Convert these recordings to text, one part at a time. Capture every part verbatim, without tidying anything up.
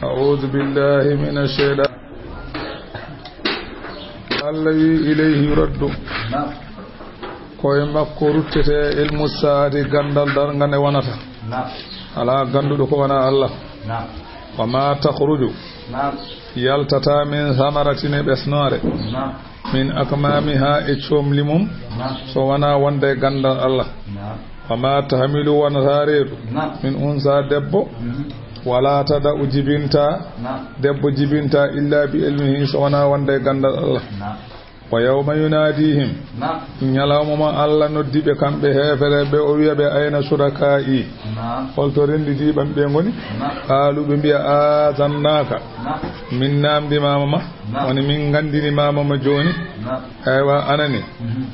أعوذ بالله من الشيطان. الذي إليه يرد. Ko e makko ruttete ilmu saati, ganndal darnga nde wonata. Alaa gannduɗo ko wonaa Allah. وما تخرج. Yaltataa min samaratin e ɓesnoore. من أكمامها e coomli mum. So wonaa wonde e ganndal Allah. وما تحمل wonata reedu. من أنثى debbo. ولا تضع jibinta. Debbo jibinta إلا بعلمه so wonaa wonde e ganndal Allah. ويوم يناديهم. Ñalawma mo Allah noddi ɓe kamɓe heefereɓe, o wiya ɓe, أين شركائي. Holto rennditiiɓe am ɓe ngoni. قالوا ɓe mbiya, آذناك. Min naamndimaama ma. Woni min nganndinimaama ma jooni. Eywa, anani.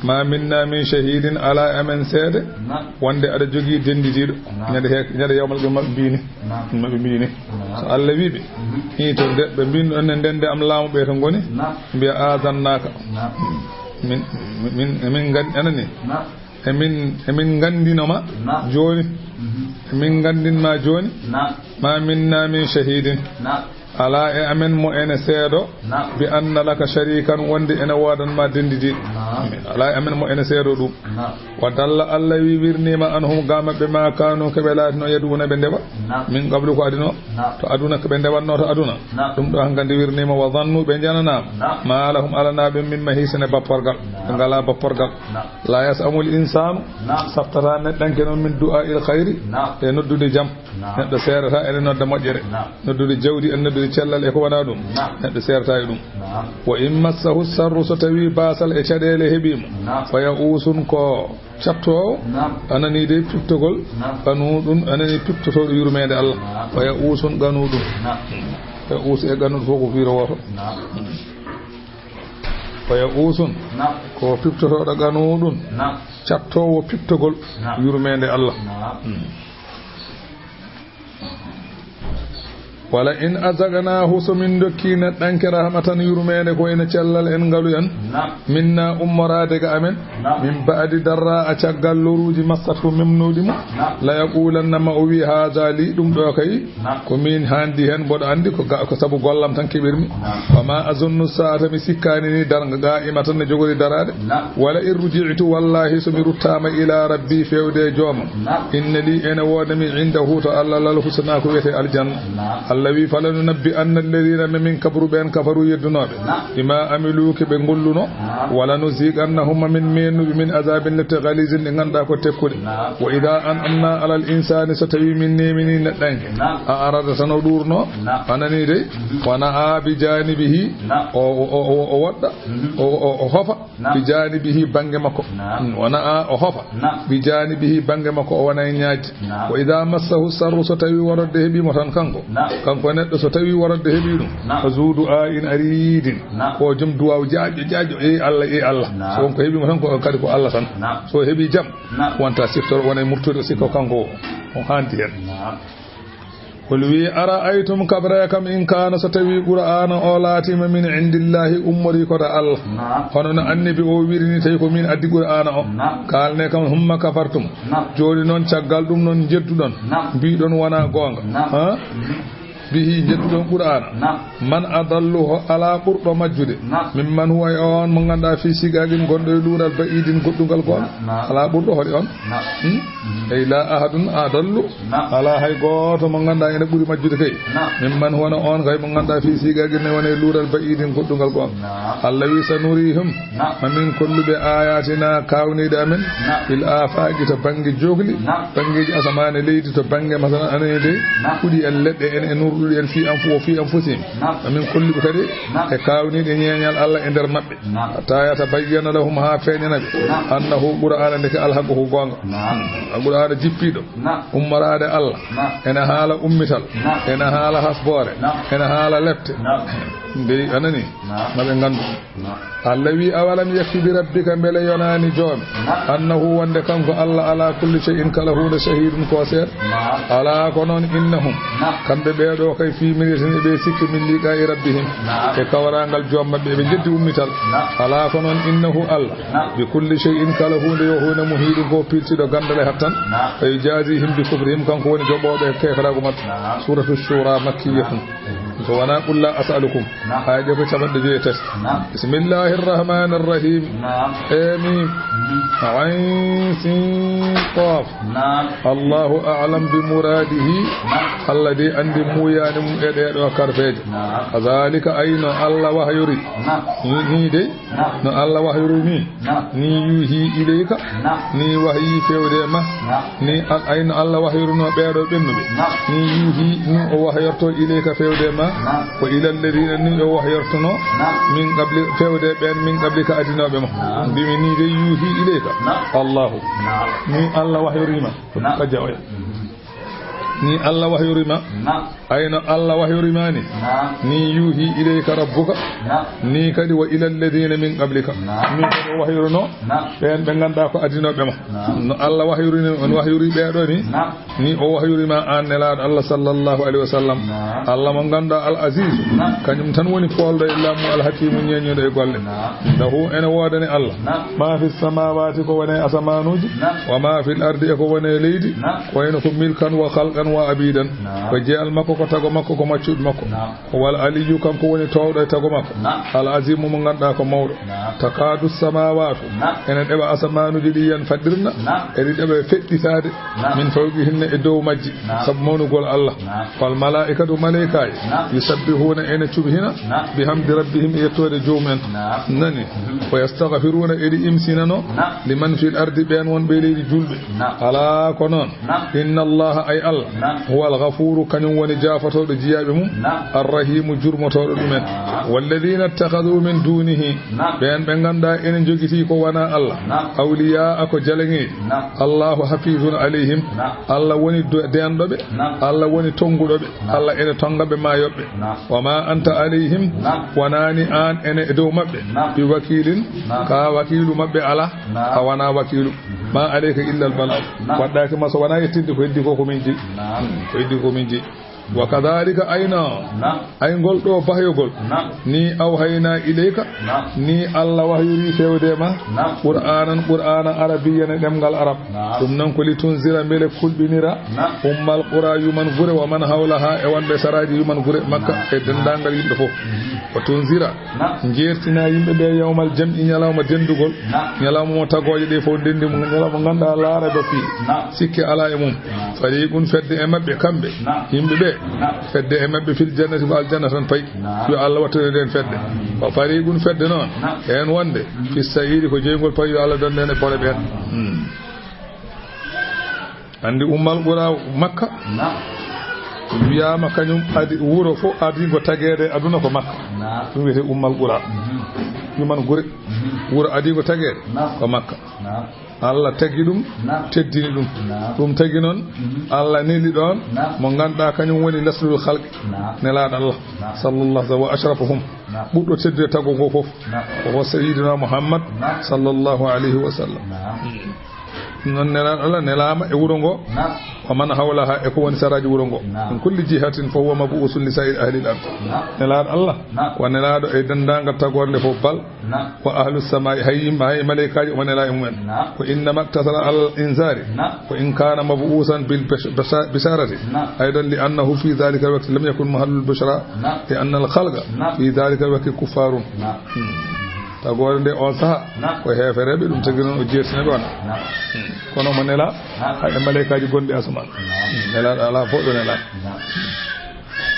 ما منا من شهيد, alaa e amen seede. Wonde aɗa jogii dennditiiɗo. Ñande he-, ñande yawmal qiyamah maɓɓe mbiini. Maɓɓe mbiini. So Allah wii ɓe. Hii to nde, ɓe mbiin ɗon ne, nden nde am laamu ɓe to ngoni. Mbiya, آذناك. Min, min, min ngan-, anani. Emin, emin nganndino ma jooni. Emin nganndin ma jooni. ما منا من شهيد. Alaa e amen mo ene seedo. بأن لك شريكا, wonde ene woodan ma dennditiiɗo. Alaa e amen mo ene seedo ɗum. وضل, Allah wi wirniima, عنهم, ga maɓɓe, ما كانوا, ko ɓe laatino, يدعون, ɓe ndewa. من قبل, ko adino. To aduna, ko ɓe ndewatno to aduna. Ɗum ɗo hankadi wirniima, وظنوا, ɓe njananaama. ما لهم, alanaa ɓe, من محيص, e bapporgal. Ɓe ngalaa bapporgal. لا يسأم الإنسان. Saftata neɗɗanke noon, من دعاء الخير, e noddude jam. Neɗɗo seerata ene nodda moƴƴere. Noddude jawdi, en noddude cellal e ko wonaa ɗum. Neɗɗo seerata e ɗum. وإن مسه الشر, so tawi baasal e caɗeele heɓii mo. فيئوس, ko cattoowo. Anani de pittogol. قنوط, anani pittotooɗo yurmeende Allah. فيئوس قنوط. Ya'uus e qanuut fof ko fiiro wooto. فيئوس, ko pittotooɗo, قنوط, cattoowo pittogol yurmeende Allah. ولئن أذقناه, so min ndokki neɗɗanke رحمة, yurmeende, ko ene cellal en ngalu en, منا, ummoraade ga amen, من بعد ضراء, caggal loruuji, مسته, memnooɗi mo, ليقولن, ma o wi, هذا لي, ɗum ɗo kay ko min haandi heen, mboɗo anndi ko ga-, ko sabu gollam tan keɓirmi. وما أظن الساعة, mi sikkaani ni darnga, قائمة, ne jogori daraade. ولئن رجعت, wallaahi so mi ruttaama, إلى ربي, feewde e joomam, إن لي, ene wooda mi, عنده, to Allah, للحسنى, ko wiyetee aljanna. Allah wi, فلننبئن الذين, ma min kabru ɓeen, كفروا, yeddunooɓe, بما عملوا, ko ɓe ngolluno. ولنذيقنهم, ma min meennu ɓe, من عذاب, lepte, غليظ, ɗe ngannduɗaa ko tekkuɗe. وإذا أنعمنا على الإنسان, so tawi min neemini neɗɗanke, أعرض, tan o ɗuurno. Anani de, ونأى بجانبه, o, o, o, o, o woɗɗa, o, o, o hofa, بجانبه, bannge makko. Mm, ونأى, o hofa, بجانبه, bannge makko, o wona e ñaajde. وإذا مسه الشر, so tawi worodde heɓii mo tan kanko. Kanko neɗɗo, so tawi worodde heɓii ɗum, فذو دعاء عريض, ko joom duwaaw jaajɗo, jaajɗo, e Allah, e Allah. So won ko heɓii mo tan, ko kadi ko Allah tan. So heɓii jam, wonta siftoro, wona e murtude, o sikka kanko o, o haandi heen. قل wi, أرأيتم, kabree kam, إن كان, so tawi Qur'aana o laatiima, من عند الله, ummorii ko to Allah. Hono no Annabi o wiri ni, tawi ko min addi Qur'aana o. Kaalnee kam, ثم كفرتم. Jooni noon, caggal ɗum noon, njedduɗon. Mbiɗon wonaa goonga. Ha? به, njedduɗon Qur'aana. من أضل, ho alaa ɓurɗo majjude. ممن هو, e oon mo ngannduɗaa, في شقاق, gonɗo e luural, بعيد, goɗɗungal goonga. Alaa ɓurɗo hoɗi on. Hmm? Ey, لا أحد أضل. Alaa hay gooto mo ngannduɗaa ene ɓuri majjude kay. ممن هو, on kay mo ngannduɗaa, في شقاق, ne woni e luural, بعيد, goɗɗungal goonga. Allah wi, سنريهم, ma min kollu ɓe, آياتنا, kaawniiɗe amen, في الآفاق, to bannge jookli, banngeeji asamaan e leydi, to bannge, masalan, anani de, kuɗi en, leɗɗe en, e nurɗuɗi en, في أنف-, وفي أنفسهم. Ma min kollu ɓe kadi e kaawniiɗe ñeeñal Allah e nder maɓɓe. حتى يتبين لهم, haa feeñana ɓe, أنه, Qur'aana, ndeke الحق, ko goonga. Qur'aana jippiiɗo, ummoraade Allah, ene haala ummital, ene haala hasboore, ene haala lepte. Ndey, anani, ma ɓe nganndu. Allah wi, أولم يكف بربك, mbele yonaani joom, أنه, wonde kanko Allah, على كل شيء, kala huunde, شهيد, ko seeɗa. Alaa ko noon, إنهم, kamɓe ɓee ɗoo kay, في مرية, eɓe sikki, من لقاء ربهم, e kawraangal joom maɓɓe, eɓe njeddi ummital. Alaa ko noon, إنه, Allah, بكل شيء, kala huunde, yo huunde, محيط, ko piltiiɗo ganndal e hattan. فيجازيهم بكفرهم, kanko woni joɓooɓe keeferaagu maɓɓe. سورة الشورى مكية. Ko wona qul la as'alukum. Naam. Aya ɗe ko capanɗe joyi e tati. Naam. Bismillahir rahmanir rahim. Naam. Amin. Mhm. Ayn sin qaf. Naam. Allahu a'lam bi muradihi. Naam. Allah de andi muyani mum e ɗe ɗo karfeje. Naam. Kazalika ayno Allah wahyori. Naam. Ni, ni de. Naam. No Allah wahyori ni. Naam. Ni yuhi ilayka. Naam. Ni wahyi fewde ma. Naam. Ni al-, ayno Allah wahyoruno ɓeeɗo ɓennuɓe. Naam. Ni yuhi, ni o wahyorto ilayka fewde ma. Naam. Wa ila alladhina ni o wahyortuno. Naam. Min qabli fewde ɓen min qablika adinoɓe ma. Naam. Mbimi ni de yuhi ilayka. Naam. Allahu. Naam. Ni Allah wahyorima. Naam. Kajja oya. Mhm. Ni Allah wahyori ma. Naam. Ayno Allah wahyori ma ni. Naam. Ni yuhi ilayka rabbuka. Naam. Ni kadi wa ila alladhina min qablika. Naam. Ni kadi o wahyoruno. Naam. Ɓen ɓe ngannduɗaa ko adinoɓe ma. Naam. No Allah wahyori ni, on wahyori ɓeeɗo ni. Naam. Ni o wahyori ma an nelaaɗo Allah sallallahu alayhi wa sallam. Naam. Allah mo ngannduɗaa al aziz. Naam. Kañum tan woni poolɗo e laamu al hakimu ñeeñuɗo e golle. Naam. Lahu ene woodani Allah. Naam. Ma fi samawati ko woni e asamanuji. Naam. Wa ma fil ardi e ko woni e leydi. Naam. Ko wayno ko milkan wa khalqan wa abidan. Naam. Ko jeyal makko, ko tago makko, ko maccuɗo makko. Naam. Ko wal aliyu, kanko woni towɗo e tago makko. Naam. Al azimu, mo ngannduɗaa ko mawɗo. Naam. Takadu samawatu. Naam. Ene ɗeɓa asamanuji ɗi yan faɗɗirna. Naam. Eɗi ɗeɓa feɗɗitaade. Naam. Min fawqihinna e dow majji. Naam. Sabu mawnugol Allah. Naam. Wal malaikatu, malaikaaji. Naam. Yusabbihuna, ene cuɓhina. Naam. Bihamdi rabbihim, e yettoode joomum en. Naam. Nani. Mhm. Wa yastaghfiruna, eɗi imsinano. Naam. Liman fil ardi, ɓeen wonɓe e leydi, julɓe. Naam. Alaa ko noon. Naam. Inna Allaha, ay Allah. Naam. Huwal ghafuru, kañum woni jaafotooɗo jiyaaɓe mum. Naam. Arrahimu, jurmotooɗo ɗumen. Naam. Walladhina ittakhadhu min dunihi. Naam. Ɓeen ɓe ngannduɗaa ene njogitii ko wonaa Allah. Naam. Awliyaa ko jalaŋeeji. Naam. Allahu hafizun alayhim. Naam. Allah woni do-, deenɗo ɓe. Naam. Allah woni tonnguɗo ɓe. Naam. Allah ene tonnga ɓe, maayooɓe. Naam. Wa ma anta alayhim. Naam. Wonaani aan ene e dow maɓɓe. Naam. Bi wakilin. Naam. Ka wakiilu maɓɓe alaa. Naam. A wonaa wakiilu. Mhm. Ma alayka illa al balagh. Naam. Waɗɗaaki ma so wonaa yettinde ko heddi ko, ko min jeyi. Naam. Ko heddi ko min jeyi. Wa kadhalika ayna. Naam. Ay ngol ɗo bahyogol. Naam. Ni awhayna ilayka. Naam. Ni Allah wahyori fewde ma. Naam. Qur'anan, Qur'ana arabiyyan e ɗemngal arab. Naam. Ɗum noon ko li tunzira, mbele kulɓinira. Naam. Ummal qura, yuman gure, wa man hawlaha, e wonɓe saraaji yuman gure Makka, naam, e denndaangal yimɓe fof. Mhm. Wa tunzira. Naam. Njeertina yimɓe ɓe yawmal jam'i, ñalawma denndugol. Naam. Ñalawma mo tagooje ɗe fof ndenndi mo, ñalawma mo ngannduɗaa laara ba fii. Naam. Sikke alaa e mum. Naam. Fariqun, fedde e maɓɓe kamɓe. Naam. Yimɓe ɓe. Naam. Fedde e maɓɓe fil jannati, ko aljanna tan payi. Naam. Yo Allah wattu en e nden fedde. Amiin. Wa fariqun, fedde noon. Naam. Heen wonde. Mhm. Fi sa'iri, ko jeyngol payi, yo Allah danndu en e pole ɓeen. Hmm. Anndi Ummal Qura Makka. Naam. Wiyaama kañum adi wuro fof adiigo tageede e aduna ko Makka. Naam. Ɗum wiyetee Ummal Qura. Mhm. Yuman gure. Mhm. Wuro adiigo tageede, naam, ko Makka. Naam. Allah tagi ɗum, naam, teddini ɗum. Naam. Ɗum tagi noon, mhm, Allah neli ɗoon, naam, mo ngannduɗaa kañum woni laslul khalqi. Naam. Nelaaɗo Allah, naam, sallallahu alaihi wa sallam, wa ashrafuhum. Naam. Ɓurɗo teddude tago ngo fof. Naam. Ko sayyidina Muhammad, naam, sallallahu alaihi wa sallam. Naam. Ɗum noon nelaaɗo Allah nelaama e wuro ngo. Naam. Wa man hawlaha, e ko woni saraaji wuro ngo. Naam. Min kulli jihatin fa huwa mab'usun li sa'iri ahli al-ard. Naam. Nelaaɗo Allah, naam, ko nelaaɗo e denndaangal tagoore nde fof bal. Naam. Wa ahlu samaa'i, hay yimɓe, hay maleykaaji omo nelaa e mumen. Naam. Wa innama iktasara al inzari. Naam. Wa in kana mab'usan bil bash-, basha-, bisharati. Naam. Aydan li annahu fi dhalika al waqti lam yakun mahallul bushra. Naam. Li anna al khalqa, naam, fi dhalika al waqti kuffarun. Naam. Hmm. Tagoore nde on saha, naam, ko heefereɓe, ɗum tagi noon o jeertinaɓe on. Naam. Hmm. Kono omo nelaa, naam, hay e maleykaaji gonɗi asamaan. Naam. Hmm. Nelaaɗo alaa fof ɗo nelaa. Naam.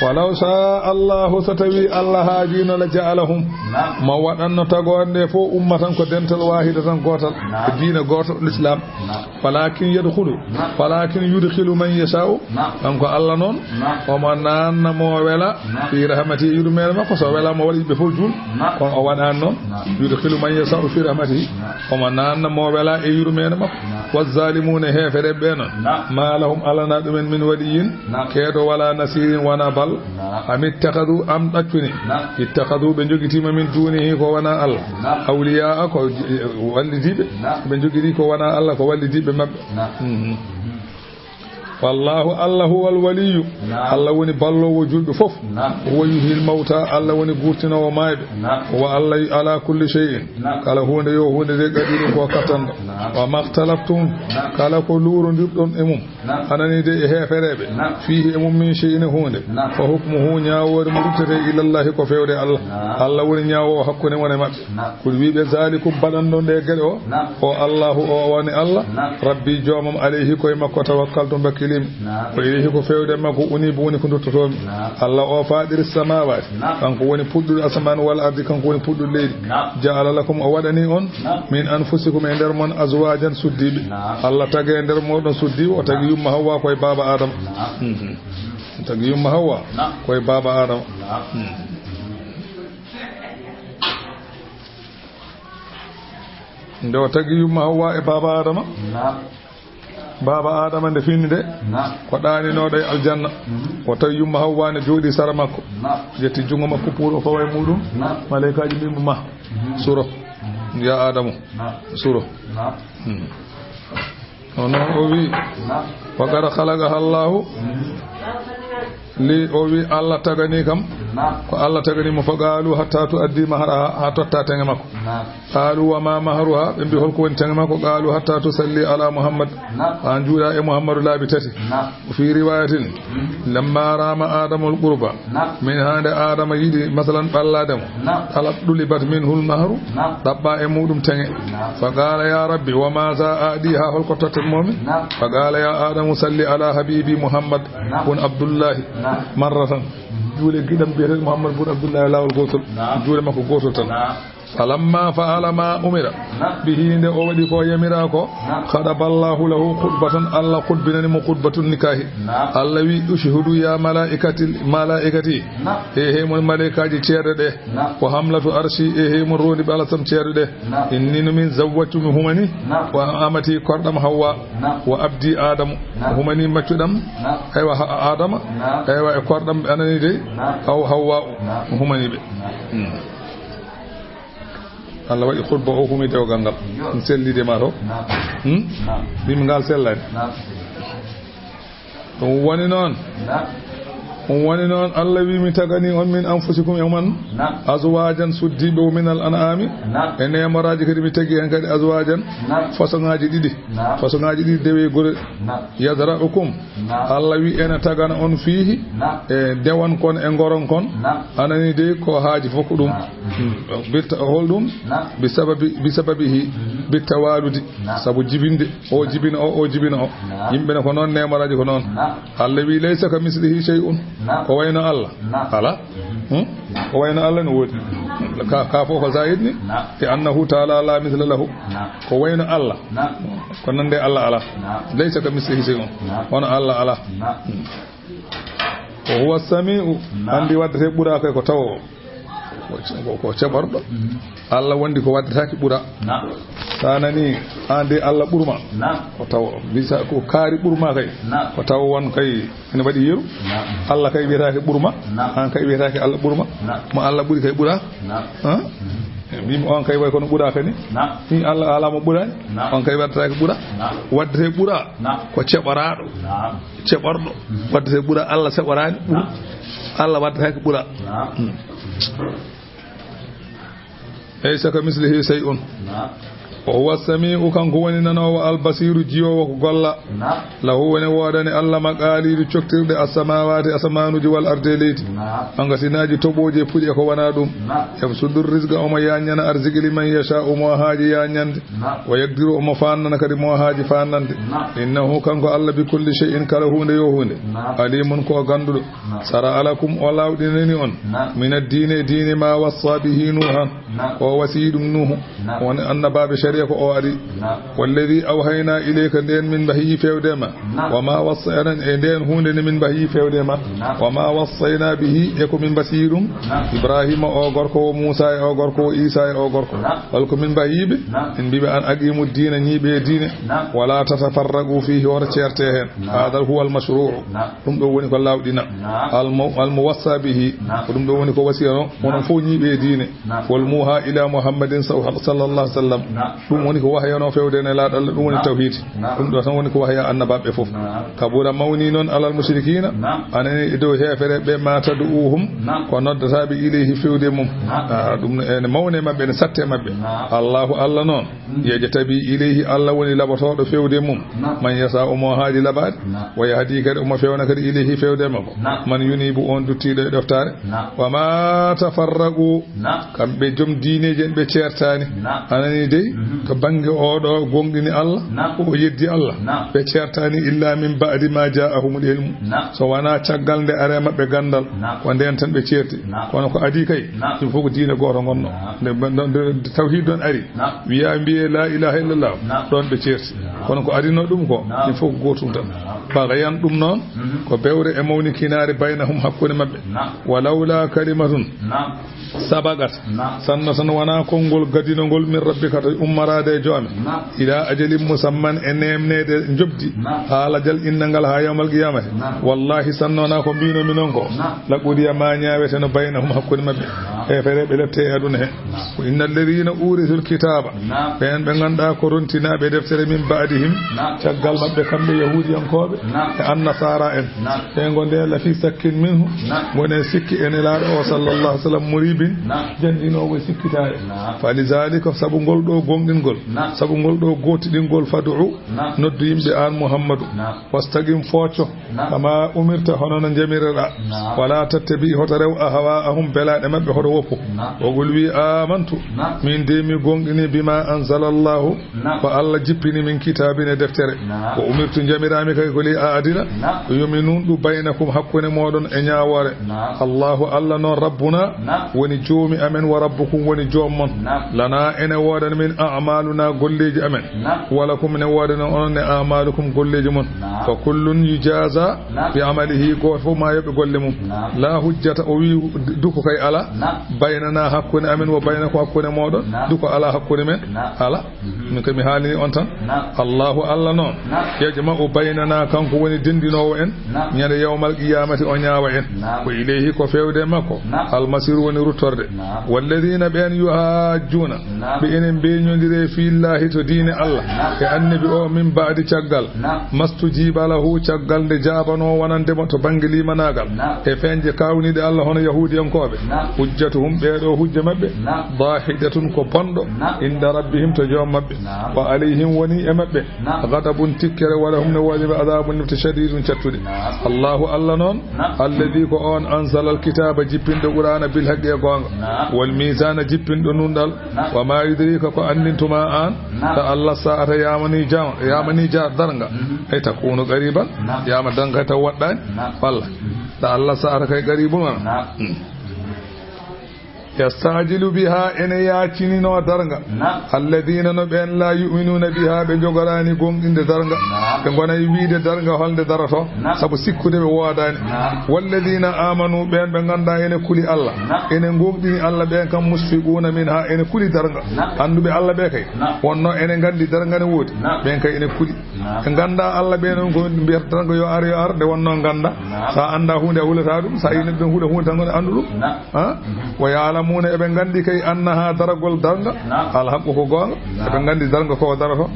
Walaw sha Allahu, so tawi Allah haajino, la ja'alahum, naam, mo waɗanno tagoore nde fof ummatan ko dental waahidatan gootal, naam, e diina gooto, l'islam. Naam. Walakin yadkhulu, naam, walakin yudkhilu man yasha'u. Naam. Kanko Allah noon, naam, omo naanna mo wela, naam, fi rahmati, yurmeende makko. So wela mo waɗa yimɓe fof juul, naam, kono o waɗaani noon. Naam. Yudkhilu man yasha'u fi rahmatihi. Naam. Omo naanna mo wela e yurmeende makko. Naam. Wa zalimuna, heefereɓe ɓe noon. Naam. Ma lahum, alana ɗumen, min waliyin, naam, keedo, wala nasirin, wona bal. Naam. Am ittakhadhu, am ɗaccuni. Naam. Ittakhadhu, ɓe njogitiima, min dunihi, ko wona Allah. Naam. Awliyaa, ko j-, wallidiiɓe. Naam. Ɓe njogiti ko wona Allah, ko wallidiiɓe maɓɓe. Naam. Mhm. Mhm. Wallahu, Allah huwal waliyyu. Naam. Allah woni balloowo julɓe fof. Naam. Huwa yuhyil mawta, Allah woni guurtinoowo maayɓe. Naam. Wa Allah ala kulli shay'in. Naam. Kala huunde yo huunde de qadiirun ko kattanɗo. Naam. Wa makhtalaftum, naam, kala ko luurondirɗon e mum. Naam. Anani de e heefereeɓe. Naam. Fiihi e mum min shay'in e huunde. Naam. Fa hukmuhu, ñaawoore mum ruttete ilallahi ko feewde Allah. Naam. Allah woni ñaawoowo hakkunde mon e maɓɓe. Naam. Kul wiiɓe, zaalikum baɗanɗo nde geɗe o. Naam. O Allahu o woni Allah. Naam. Rabbi joomam alayhi koye makko tawakkaltu mbakkilimi. Naam. Wa ilayhi ko feewde makko unibu woni ko duttotoomi. Naam. Allah o faaɗiri samaawaati. Naam. Kanko woni puɗɗuɗo asamaan wal ardi kanko woni puɗɗuɗo leydi. Naam. Ja'ala lakum o waɗani on. Naam. Min anfusikum e nder mon azwaajan suddiiɓe. Naam. Allah tagi e nder mooɗon suddiiɓe o tagi yumma Hawwa koye baaba Adama. Naam. Mhm. O tagi yumma Hawwa. Naam. Koye baaba Adama. Naam. Mhm. Nde o tagi yumma Hawwa e baaba Adama. Naam. Baaba Adama nde fini de. Naam. Ko ɗaaninooɗo e aljanna. Mhm. O tawi yumma Hawwa ne jooɗi sara makko. Naam. Ƴetti junngo makko puuro fawa e muɗum. Naam. Malaykaaji mbi mo ma. Mhm. Suro. Mhm. Ya Adamu. Naam. Suro. Naam. Hmm. O noon o wi. Naam. Wa qad khalaqaha Allahu. Mhm. Li o wi Allah tagani kam. Naam. Ko Allah tagani mo fa qaalu hatta tu addi mahraha ha totta teŋe makko. Naam. Qaalu wa ma mahruha ɓe mbi holko woni teŋe makko qaalu hatta tu salli ala Muhammad. Naam. Ha juuɗa e Muhammadu laabi tati. Naam. Wa fi riwayatin. Mhm. Lamma rama Adamul qurba. Naam. Min hande Adama yiɗi masalan ɓallaade mo. Naam. Talab ɗulibat minhul mahru. Naam. Ɗaɓɓa e muɗum teŋe. Naam. Fa qala ya rabbi wa ma za aɗi ha holko tottat momi. Naam. Fa qala ya Adamu salli ala habibi Muhammad. Naam. Bun Abdullahi. Naam. Marratan. Juule giɗam biyeteɗo Muhammad bun Abdullahi lawol gotol. Naam. Juule makko gotol tan. Naam. Falamma fa'ala ma umira. Naam. Bihi nde o waɗi ko yamira ko. Naam. Khadaballahu lahu khutbatan Allah khutbinani mo khutbatun nikahi. Naam. Allah wi ushhudu ya malaikati malaikati. Naam. E he mon malaikaji ceerɗe ɗe. Naam. Wa hamlatu arshi e he mon rondi ɓe alasam ceerɗe ɗe. Naam. Inni no min zawwattu mi humani. Naam. Wa amati korɗam Hawwa. Naam. Wa abdi Adamu. Naam. Humani maccuɗam. Naam. Aywa ha- Adama. Naam. Aywa e korɗam ɓe anani dey. Naam. Aw Hawwa. Naam. Humani ɓe. Naam. Hmm. Allah waɗi khutba o humi dewgal ngal. Yo. Ɗum sellide ma to. Naam. Hmm? Naam. Mbimi ngal sellani. Naam. Ɗum woni noon. Naam. Ɗum woni noon Allah wi mi tagani on min anfusikum e mon. Naam. Azwajan suddiɓe o minal an'ami. Naam. E nemoraji kadi mi tagi hen kadi azwajan. Naam. Façon ngaji ɗiɗi. Naam. Façon ngaji ɗiɗi dewe gure. Naam. Yazra'ukum. Naam. Allah wi ene tagana on fiihi. Naam. E dewan kon e ngoron kon. Naam. Anani de ko haaji fof ko ɗum. Naam. Hmm. Bitta holɗum. Naam. Bi sababi bi sababihi. Mhm. Bitta waludi. Naam. Sabu jibinde o jibina o o jibina o. Naam. Yimɓe ne ko noon nemoraji ko noon. Naam. Allah wi laysa ka mislihi shay'un. Naam. Ko wayno Allah. Naam. Ala. Hmm? Ko wayno Allah no woodi. Ka ka fof ko zaid ni. Naam. Li annahu taala la misla lahu. Naam. Ko wayno Allah. Naam. Ko nande Allah ala. Naam. Laysa ka mislihi shay'un. Naam. Hono Allah ala. Naam. Hmm. Wa huwa sami'u. Naam. Andi waddete ɓura kay ko tawo. Ko ce- ko- ko ceɓorɗo. Mhm. Allah wondi ko waddetaki ɓura. Naam. Sa nani an de Allah ɓurma. Naam. Ko tawo bisa ko kaari ɓurma kay. Naam. Ko tawo won kay ene waɗi yeru. Naam. Allah kay wiyetake ɓurma. Naam. An kay wiyetake Allah ɓurma. Naam. Mo Allah ɓuri kay ɓura. Naam. Ha? Mhm. Mbimi on kay way kono ɓura kani. Naam. Ni Allah ala mo ɓurani. Naam. On kay waddetake ɓura. Naam. Waddete ɓura. Naam. Ko ceɓoraɗo. Naam. Ceɓorɗo. Mhm. Waddete ɓura Allah seɓorani ɓura. Naam. Allah waddetake ɓura. Naam. Hmm. Laysa ka mislihi shay'un. Naam. Wa huwa sami'u kanko woni nanowo albasiru jiyowo ko golla. Naam. Lahu woni woodani Allah maqalidu coktirɗe assamawati asamanuji wal arde leydi. Naam. Angasinaji toɓoji e puɗi e ko wona ɗum. Naam. Yabsudu rizqa omo yañana arziki liman yasha'u mo haaji yañande. Naam. Wa yaqdiru omo fannana kadi mo haaji fannande. Naam. Innahu kanko Allah bi kulli shay'in kala hunde yo hunde. Naam. Alimun ko ganduɗo. Naam. Sara'a lakum o lawɗinani on. Naam. Min ad-dini e diine ma wassa bihi Nuhan. Naam. Ko wasi ɗum Nuhu. Naam. Won annabaɓe shari'a ko o ari. Naam. Walladhi awhayna ilayka nden min wahiyi fewde ma. Naam. Wa ma wassayna e nden hunde ne min wahiyi fewde ma. Naam. Wa ma wassayna bihi e ko min wasi ɗum. Naam. Ibrahima o gorko o Musa e o gorko o Isa e o gorko. Naam. Wal ko min wahiyiɓe. Naam. Min mbiɓe an aqimu dina ñiiɓe e diine. Naam. Wala tatafarraqu fihi wota ceerte hen. Naam. Hadha huwa al mashru'u. Naam. Ɗum ɗo woni ko lawɗina. Naam. Al mu- al muwassa bihi. Naam. Ko ɗum ɗo woni ko wasiyano. Naam. Onon fof ñiiɓe e diine. Naam. Wal muha ila Muhammadin saw- sallallahu alaihi wasallam. Naam. Ɗum woni ko wahyano fewde e Nelaaɗo Allah, ɗum woni tawhiid. Ɗum ɗo tan woni ko wahya annabaaɓe fof. Kabura mawni noon alal mushrikina, anani e dow heefereɓe ɓe, ma tad'uuhum, ko noddataaɓe ilayhi fewde mum. Ah, ɗum ene mawne maɓɓe, ene satte maɓɓe. Allahu Allah noon, yajtabi ilayhi, Allah woni laɓotooɗo fewde mum. Man yasa'u, mo haaji laɓaade. Wa yahdi, kadi omo fewna kadi ilayhi fewde makko. Man yunibu, on duttiiɗo e ɗoftaare. Wa ma tafarraqu, kamɓe joom diineeji en ɓe ceertaani. Anani dey, to bannge oɗo gonɗini Allah, o yeddi Allah. Ɓe ceertaani illa min ba'di ma ja'ahumul ilmu. So wonaa caggal nde are maɓɓe ganndal, ko ndeen tan ɓe ceerti. Kono ko adii kay, ɗum fof ko diine gooto ngonno. Nde, nde, nde tawhiid ɗon ari, wiya mbiye la ilaha illallah, ɗon ɓe ceerti. Kono ko adino ɗum ko, ɗum fof ko gootum tan. Bagayan ɗum noon, ko bewre e mawnikinaare baynahum hakkunde maɓɓe. Wa lawla kalimatun sabaqat, sanno tan wonaa konngol gadinongol min rabbika to ummaraade e joome. Ila ajalin musamman, e neemneede njoɓdi, haa lajal innangal haa yawmal qiyamati. Wallahi, sanno wonaa ko mbinomi noon ko, la qudiya, ma ñaaweteno baynahum hakkunde maɓɓe. Heefereɓe lepte e aduna he. Ko inna alladhina urisul kitaba, ɓeen ɓe ngannduɗaa ko rontinaaɓe deftere, min ba'dihim, caggal maɓɓe kamɓe yahuudiyankooɓe e annasara en. Ɓe ngo nde la fi sakkin minhu, ngone sikki e Nelaaɗo o sallallahu alaihi wasallam, muribin, janɗinoowo e sikkitaare. Fa lidhalika, sabu ngol ɗo gonɗingol, sabu ngol ɗo gootiɗingol, fad'u, noddu yimɓe an Muhammadu, wastaqim, focco, kama umirta, hono no njamireɗa. Wala tattabi, hoto rew, ahwa'ahum, belaaɗe maɓɓe, hoto woppu. Wa qul, wi, amantu, min de mi gonɗini, bima anzalallahu, ko Allah jippini, min kitabin, e deftere. Wa umirtu, njamiraami kay ko li a'dila, ko yo mi nunɗu, baynakum, hakkunde moɗon e ñaawoore. Allahu Allah noon, rabbuna, woni joomi amen, wa rabbukum, woni joom mon. Lana, ene woodani min, a'maluna, golleeji amen. Wa lakum, ene woodani onon ne, a'malukum, golleeji mon. Fa kullun yujaza bi amalihi, gooto fof ma yoɓe golle mum. La hujjata, o wi, duko kay ala, baynana, hakkunde amen, wa baynakum, hakkunde moɗon, duko ala hakkunde men, ala. Min ko mi haalini on tan. Allahu Allah noon, yajma'u baynana, kanko woni denndinoowo en, ñande yawmal qiyamati o ñaawa en. Ko ilayhi, ko fewde makko, almasiru, woni ruttorde. Walladhina, ɓeen, yuhajjuna, ɓe enen mbeñondire, fillahi, to diine Allah e annabi o, min ba'di, caggal, mastujiba lahu, caggal nde jaabano wonande mo to bannge limanaagal e feñje kawniɗe Allah, hono yahuudiyankooɓe. Hujjatuhum, ɓeeɗo hujja maɓɓe, dahidatun, ko bonɗo, inda rabbihim, to joom maɓɓe. Wa alayhim, woni e maɓɓe, ghadabun, tikkere, wa lahum, ne woodi ɓe, adabun, nefte, shadidun, cattuɗe. Allahu Allah noon, alladhi, ko on, anzala alkitaba, jippinɗo Qur'ana, bil haqqi, e goonga, wal mizana, jippinɗo nunɗal. Wa ma yudrika, ko anndintuma an, ta Allah sa'ata, yamani jam, yamani ja darnga, ay takunu qariban, yama darnga taw waɗɗani, walla ta Allah sa'ata kay qaribun, wala. Yasta'jilu biha, ene yaacinino darnga. Alladhina, no ɓeen, la yu'minuna biha, ɓe jogoraani gonɗinde darnga. Ɓe ngonay wiide darnga holnde daroto, sabu sikkude ɓe woodaani. Walladhina amanu, ɓeen ɓe ngannduɗaa ene kuli Allah, ene gonɗini Allah, ɓeen kam, mushfiquna minha, ene kuli darnga. Annduɓe Allah ɓe kay, wonno ene nganndi darnga ne woodi, ɓeen kay ene kuli. Ɓe ngannda Allah ɓe noon ko mbiyata tan ko yo ar, yo ar, nde wonno ngannda. Sa annda huunde a hulata ɗum, sa yi neɗɗo hula huunde tan ko anndu ɗum. Ha? Wa ya'lamuna, eɓe nganndi kay, annaha, daragol darnga, al haqqu, ko goonga. Eɓe nganndi darnga ko daroto.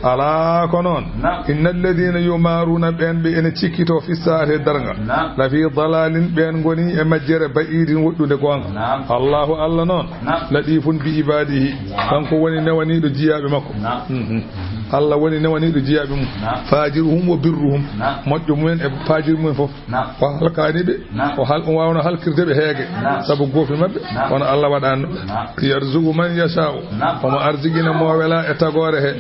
Ala ko noon. Inna alladhina yumaruna, ɓeen ɓe ene cikkito, fi sa'ati, darnga, la fi dalalin, ɓeen ngoni e majjere, ba'idin, woɗɗunde goonga. Allahu Allah noon, latifun bi ibadihi, kanko woni newaniiɗo jiyaaɓe makko. Allah woni newaniiɗo jiyaaɓe mum. Fajiruhum wa birruhum. Moƴƴo mumen e fajir mumen fof. O halkaani ɓe. O hal-, o waawno halkirde ɓe heege. Sabu goofi maɓɓe, kono Allah waɗaani ɗum. Yarzuqu man yasha'u. Omo arjigina mo wela e tagoore he.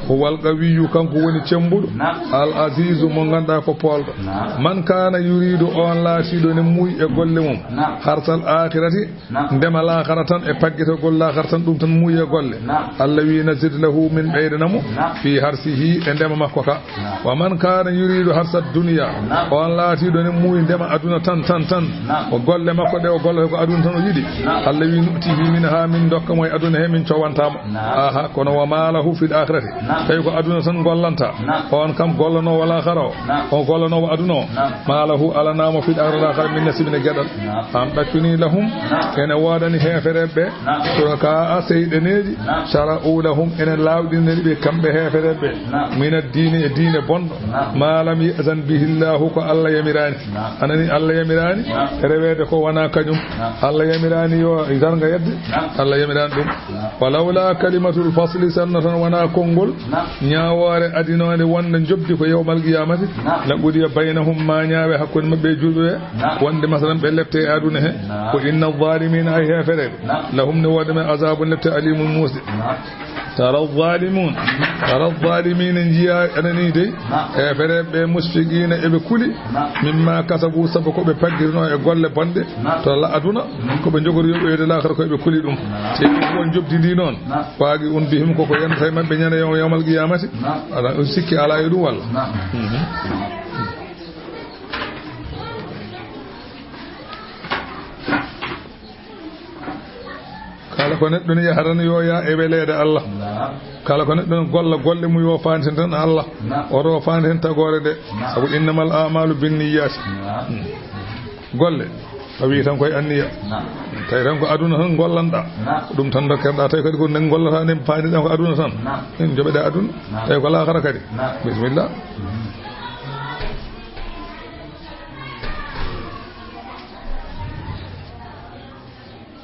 Huwal qawiyyu, kanko woni cembuɗo. Al azizu, mo ngannduɗaa ko poolɗo. Man kana yuridu, on laatiiɗo ne muuyi e golle mum. Harsal akhirati, ndema laakhara tan e paggetagol laakhara tan, ɗum tan muuyi e golle. Allah wi, nazid lahu, min ɓeydana mo, في حرثه e ndema makko ka. نعم. ومن كان يريد حرث الدنيا, نعم. On laatiiɗo ne muuyi ndema aduna tan, tan, tan. نعم. O golle makko ɗe o gollata ko aduna tan o yiɗi. نعم. Allah wi نؤته منها, min dokka mo e aduna he, min cowanta mo. نعم. Aha, kono وما له في الآخرة. نعم. Tawi ko aduna tan gollanta. نعم. On kam gollanoowo laakhara o. نعم. O gollanoowo aduna o. نعم. ما له, alanaa mo في الآخرة, laakhara, من نصيب, ne geɗal. نعم. أم تكون لهم, نعم. Ene woodani heefereɓe ɓe. نعم. شركاء, seyɗeneeji. نعم. شرعوا لهم, ene laawɗinani ɓe kamɓe heefereɓe ɓe. نعم. من الدين, e diine bonɗo. نعم. ما لم يأذن به الله, ko Allah yamiraani. نعم. A nani, Allah yamiraani, نعم. Reweede ko wonaa kañum. نعم. Allah yamiraani yo zarga yedde. نعم. Allah yamiraani ɗum. نعم. ولولا كلمة الفصل, sinno tan wonaa konngol, نعم. Ñaawoore adinoonde wonde njoɓdi ko يوم القيامة. نعم. لقضي بينهم, ma ñaawe hakkunde maɓɓe e julɓe ɓe. نعم. Wonde masalan ɓe lepte e aduna he. نعم. وإن الظالمين, ay heefereɓe. نعم. لهم, ne woodi men, عذاب, lepte, أليم, muusde. نعم. ترى الظالمون, ترى الظالمين, njiya, a nani dey. نعم. Heefereɓe ɓe مشفقين, eɓe kuli. نعم. مما كسبوا, sabu ko ɓe paggirinoo e golle bonɗe. نعم. To la aduna, نعم. Ko ɓe jogori yoɓoyde laakhara, ko eɓe kuli ɗum. نعم. Te ɗum ko njoɓdi ndi noon. نعم. واقع بهم, koko yonata e maɓɓe ñande يوم القيامة. نعم. Ala, on sikki alaa e ɗum walla? نعم. Mhm. Kala ko neɗɗo ne yahata ne yo yaa e weleede Allah. نعم. Kala ko neɗɗo ne golla golle mum yo faantin tan Allah. نعم. Oto faantin tagoore nde. نعم. Sabu إنما الأعمال بالنيات. نعم. Golle, a wii tan koye anniya. نعم. Tawi tan ko aduna tan gollanɗa. نعم. Ko ɗum tan dokkerɗa, tawi kadi ko nde gollata nde paaniɗa ko aduna tan. نعم. Min joɓeɗa aduna. نعم. Tawi ko laakhara kadi. نعم. Bismillah.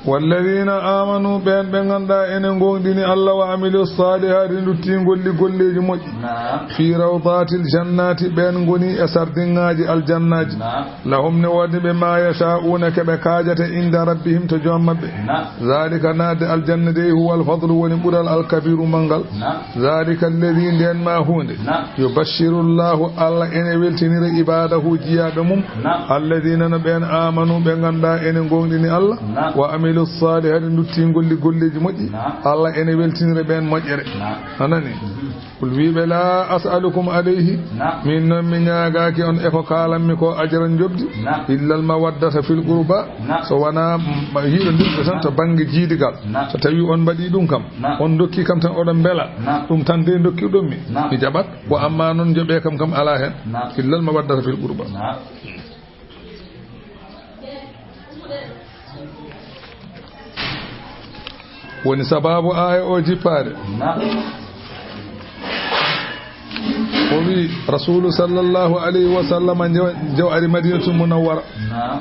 والذين آمنوا, ɓeen ɓe ngannduɗaa ene ngoongɗini Allah, وعملوا الصالحات, nduttii ngolli golleeji moƴƴi. نعم. في روضات الجنات, ɓeen ngoni e sardiŋaaji aljannaaji. نعم. لهم, ne woodi ɓe, ما يشاءون, ko ɓe kaajata, عند ربهم, to joom maɓɓe. نعم. ذلك, naatde aljanna dey, هو الفضل, woni ɓural, الكبير, manngal. نعم. ذلك الذي, ndeen maa huunde. نعم. يبشر الله, Allah ene weltinira, عباده, jiyaaɓe mum. نعم. الذين, no ɓeen, آمنوا, ɓe ngannduɗaa ene ngoongɗini Allah. نعم. وعملوا الصالحات, nduttii ngolli golleeji moƴƴi. نعم. Allah ene weltinira ɓeen moƴƴere. نعم. A nani? Mhm. قل, wii ɓe, لا أسألكم عليه, نعم. Min noon mi ñaagaaki on e ko kaalanmi ko, أجرا, njoɓdi, نعم. إلا المودة في القربى, نعم. So wonaa, mm, yiɗondirde tan to bannge jiidigal. نعم. So tawii on mbaɗii ɗum kam, نعم. On ndokkii kam tan oɗon mbela, نعم. Ɗum tan de ndokkirɗon mi, نعم. Mi jaɓat. Wa ammaa noon njoɓee kam kam alaa heen, نعم. إلا المودة في القربى. نعم. Woni sabaabu aaya o jippaade. نعم. O wi, Rasuulu sallallahu alayhi wa sallam nde o, nde o ari Madinatul Munawwara. نعم.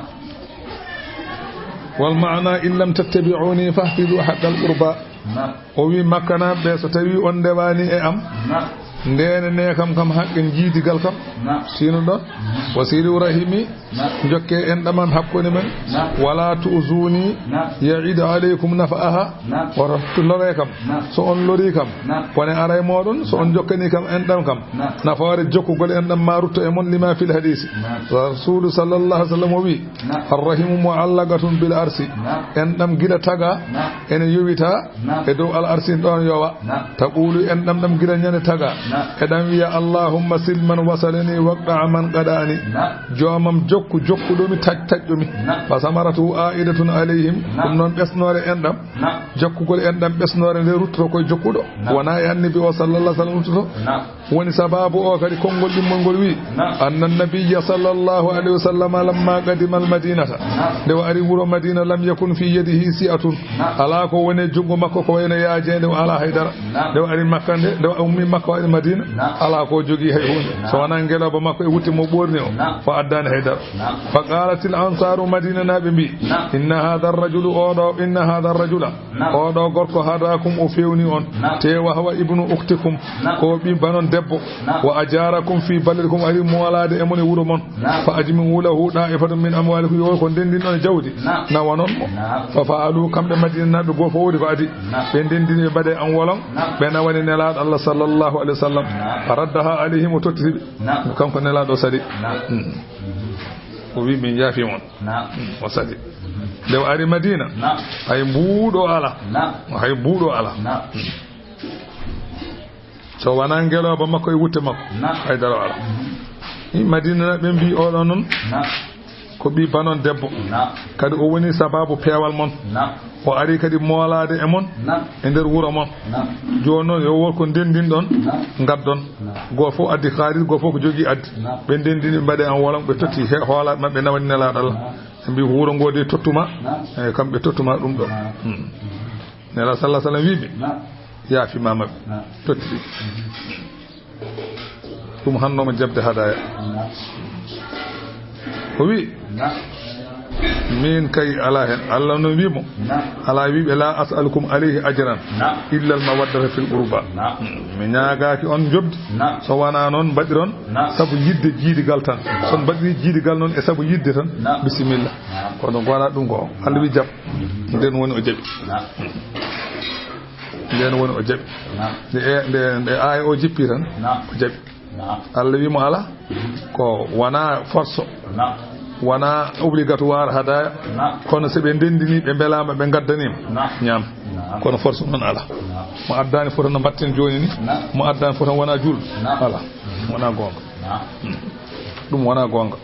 والمعنى إن لم تتبعوني فاحفظوا حق القربى. نعم. O wi Makkanaaɓe ɓe, so tawii on ndewaani e am, نعم. Ndeenanee kam kam haqqe jiidigal kam. نعم. Sinuɗon, نعم. وصلوا رحمي, نعم. Njokkee enɗam am hakkunde men. نعم. ولا تؤذوني, نعم. يعد عليكم نفعها. نعم. Wota loree kam. نعم. So on lorii kam, نعم. Bone aray mooɗon, so on, نعم. Jokkanii kam enɗam kam. نعم. Nafoore jokkugol enɗam ma rutto e mon, لما في الحديث. نعم. Rasuulu sallallahu alayhi wa sallam o wi, نعم. الرحم معلقة بالعرش. نعم. Enɗam gila taga, نعم. Ene yowita, نعم. E dow al arsi ɗon yowa. نعم. تقول, enɗam ɗam gila ñande taga. نعم. Eɗam wiya, اللهم صل من وصلني واقطع من قطعني. نعم. Joomam jokku jokkuɗo mi, taƴ taƴɗo mi. نعم. فثمرته عائدة عليهم. نعم. Ɗum noon ɓesnoore enɗam. نعم. Jokkugol enɗam ɓesnoore nde ruttoto koye jokkuɗo. نعم. Wonaa e Annabi o sallallahu alayhi wa sallam ruttoto. نعم. Woni sabaabu o kadi konngol ɗimmol ngol wi, نعم. أن النبي صلى الله عليه وسلم لما قدم المدينة. نعم. Nde o ari wuro Madina, لم يكن في يده سعة. نعم. Alaa ko woni e junngo makko ko wayno yaajeende, o alaa hay dara. نعم. Nde o ari Makka nde, nde o ummi Makka o ari Madina, نعم. Alaa ko jogii hay huunde. نعم. So wonaa ngelooba makko e wutte mo ɓoorni o, نعم. O addaani hay dara. نعم. فقالت الأنصار, Madinanaaɓe mbi, نعم. إن هذا الرجل, oɗo, إن هذا الرجل, نعم. Oɗo gorko, هداكم, o fewni on. نعم. Te وهو ابن أختكم, نعم. Ko ɓiɓɓe mon debbo. نعم. وأجاركم في بلدكم, ari moolaade e mon e wuro mon. نعم. فأجمعوا له طائفة من أموالكم, yo ko ndenndin ɗon e jawdi. نعم. Nawanon mo. نعم. ففعلوا, kamɓe Madinanaaɓe goo fof woni ko adii. نعم. Ɓe ndenndini ɓe mbaɗi enveloppe. نعم. Ɓe nawani Nelaaɗo Allah sallallahu alayhi wa sallam. نعم. فردها عليهم, o tottiti ɓe. نعم. Kanko Nelaaɗo o sali. نعم. Mm. O wi, min yaafii mon. نعم. Mm, o sali. Nde o ari Madina, نعم. Hay mbuuɗo alaa. نعم. Hay mbuuɗo alaa. نعم. Mm. So wonaa ngelooba makko e wutte makko, hay dara o alaa. Madina na ɓe mbii, "Oɗo noon ko ɓii banon debbo, kadi o woni sababu peewal mon. O ari kadi moolaade e mon e nder wuro mon. Jooni noon, yo won ko ndenndin ɗon, ngaddon." Gooto fof addi kaalis, gooto fof ko jogii addi. Ɓe ndenndini, ɓe mbaɗi en wolon, ɓe totti he hoolaaɓe maɓɓe, nawani Nelaaɗo Allah. Ɓe mbii, "Wuro ngo de tottuma." Eyi, kamɓe tottuma ɗum ɗo. Hmm. Nelaaɗo sallallahu alaihi wasallam wii ɓe, "Yaafi ma maɓɓe." Totti ɗi. Ɗum hannooma jaɓde hadaya. O wi, "Min kay alaa heen." Allah noon wi mo, "Alaa, wi ɓe, la as'alukum alayhi ajran illa al mawaddata fil qurba." Mi ñaagaaki on njoɓdi, so wonaa noon mbaɗiron sabu yiɗde jiidigal tan. So on mbaɗiri jiidigal noon e sabu yiɗde tan, bisimilla. Kono wonaa ɗum ko Allah wi jaɓ. Ndeen woni o jaɓi. Ndeen woni o jaɓi. Nde, e, nde, nde aaya o jippi tan, o jaɓi. Allah wi mo, "Alaa, ko wonaa force, wonaa obligatoire hadaya, kono so ɓe ndenndini, ɓe mbelaama, ɓe ngaddaniima, ñaam." Kono force noon alaa. Mo addaani fota no mbatten jooni ni, mo addaani fota wonaa juulɗo. Alaa, wonaa goonga. Hmm. Ɗum wonaa goonga.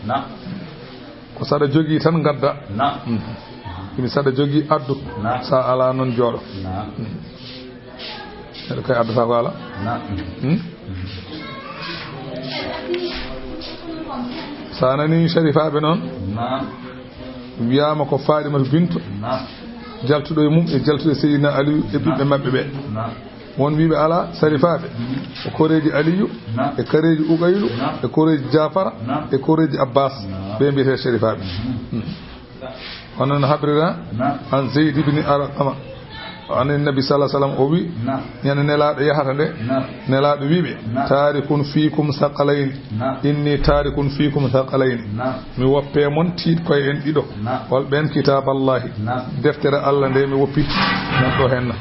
Ko saɗa jogii tan ngadda. Hmm. Ɗum saɗa jogii addu. Sa alaa noon jooɗo. Hmm. Neɗɗo kay addata ko alaa. Hmm? Sa nani sharifaaɓe noon, wiyaama ko Fatimatu Bintu, jaltuɗo e mum e jaltuɗo e Seydina Aliyu e ɓiɓɓe maɓɓe ɓe. Won wiiɓe alaa, sarifaaɓe. E koreeji Aliyu, e koreeji Uqaylu, e koreeji Jaafara, e koreeji Abbas. Ɓe mbiyetee sarifaaɓe. Hmm. Hono no habrira an Zayd ibn Arqama. An Nabi sallallahu alaihi wasallam o wi, ñande Nelaaɗo yahata nde, Nelaaɗo wi ɓe, "Tarikun fiikum saqalayni. Inni tarikun fiikum saqalayni." Mi woppe mon tiiɗ koye en ɗiɗo. Hol ɓeen? Kitaaballahi. Deftere Allah nde mi woppi. Nan ɗo henna.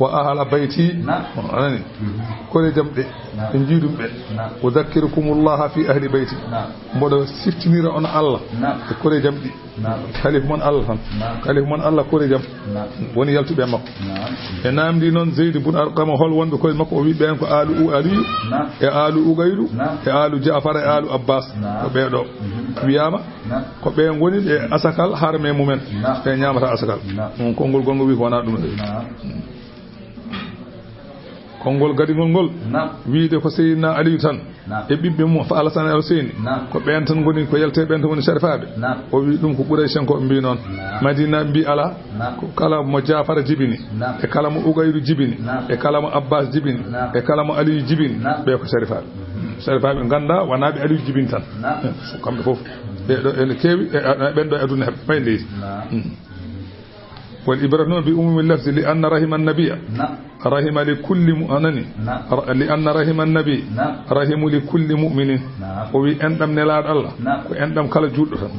Wa ahla bayti. Anani. Kore jam ɗe. Ɓe njiidum ɓe. Udhakkirukumullaha fi ahli bayti. Mboɗo siftinira on Allah. E kore jam ɗi. Kalifu mon Allah tan. Kalifu mon Allah kore jam. Woni yaltuɓe e makko. Ɓe namdi noon Zayd bun Arqama hol wonɓe koye makko, o wi ɓeen ko aalu U-, Aliyu, e aalu Uqaylu, e aalu Jaafar, e aalu Abbas. Ko ɓee ɗo. Wiyaama, ko ɓe ngoni ɓe asakal harme mumen. Ɓe ñaamata asakal. Ɗum konngol gonngol wi ko wonaa ɗum. Konngol gadingol ngol, wiide ko Seydina Aliyu tan, e ɓiɓɓe mum, fa Alasan e Alseyni, ko ɓeen tan ngoni, ko yaltee ɓeen tan ngoni sarifaaɓe. O wi ɗum ko Quraysh en ko ɓe mbii noon. Madina mbii alaa, ko kala mo Jaafara jibini, e kala mo Uqaylu jibini, e kala mo Abbas jibini, e kala mo Aliyu jibini, ɓe ko sarifaaɓe. Sarifaaɓe nganndaa wonaa ɓe Aliyu jibini tan. Kamɓe fof. Ɓe ɗo ene keewi, e, e, ɓen ɗo e aduna heɓe, ɓay leydi. Hmm. Wal ibratu noon bi umumi lafzi, li anna rahima annabiya. Rahima li kulli mu-, anani. Ra-, li anna rahima annabi. Rahimu li kulli mu'minin. O wi enɗam Nelaaɗo Allah. Ko enɗam kala juulɗo tan.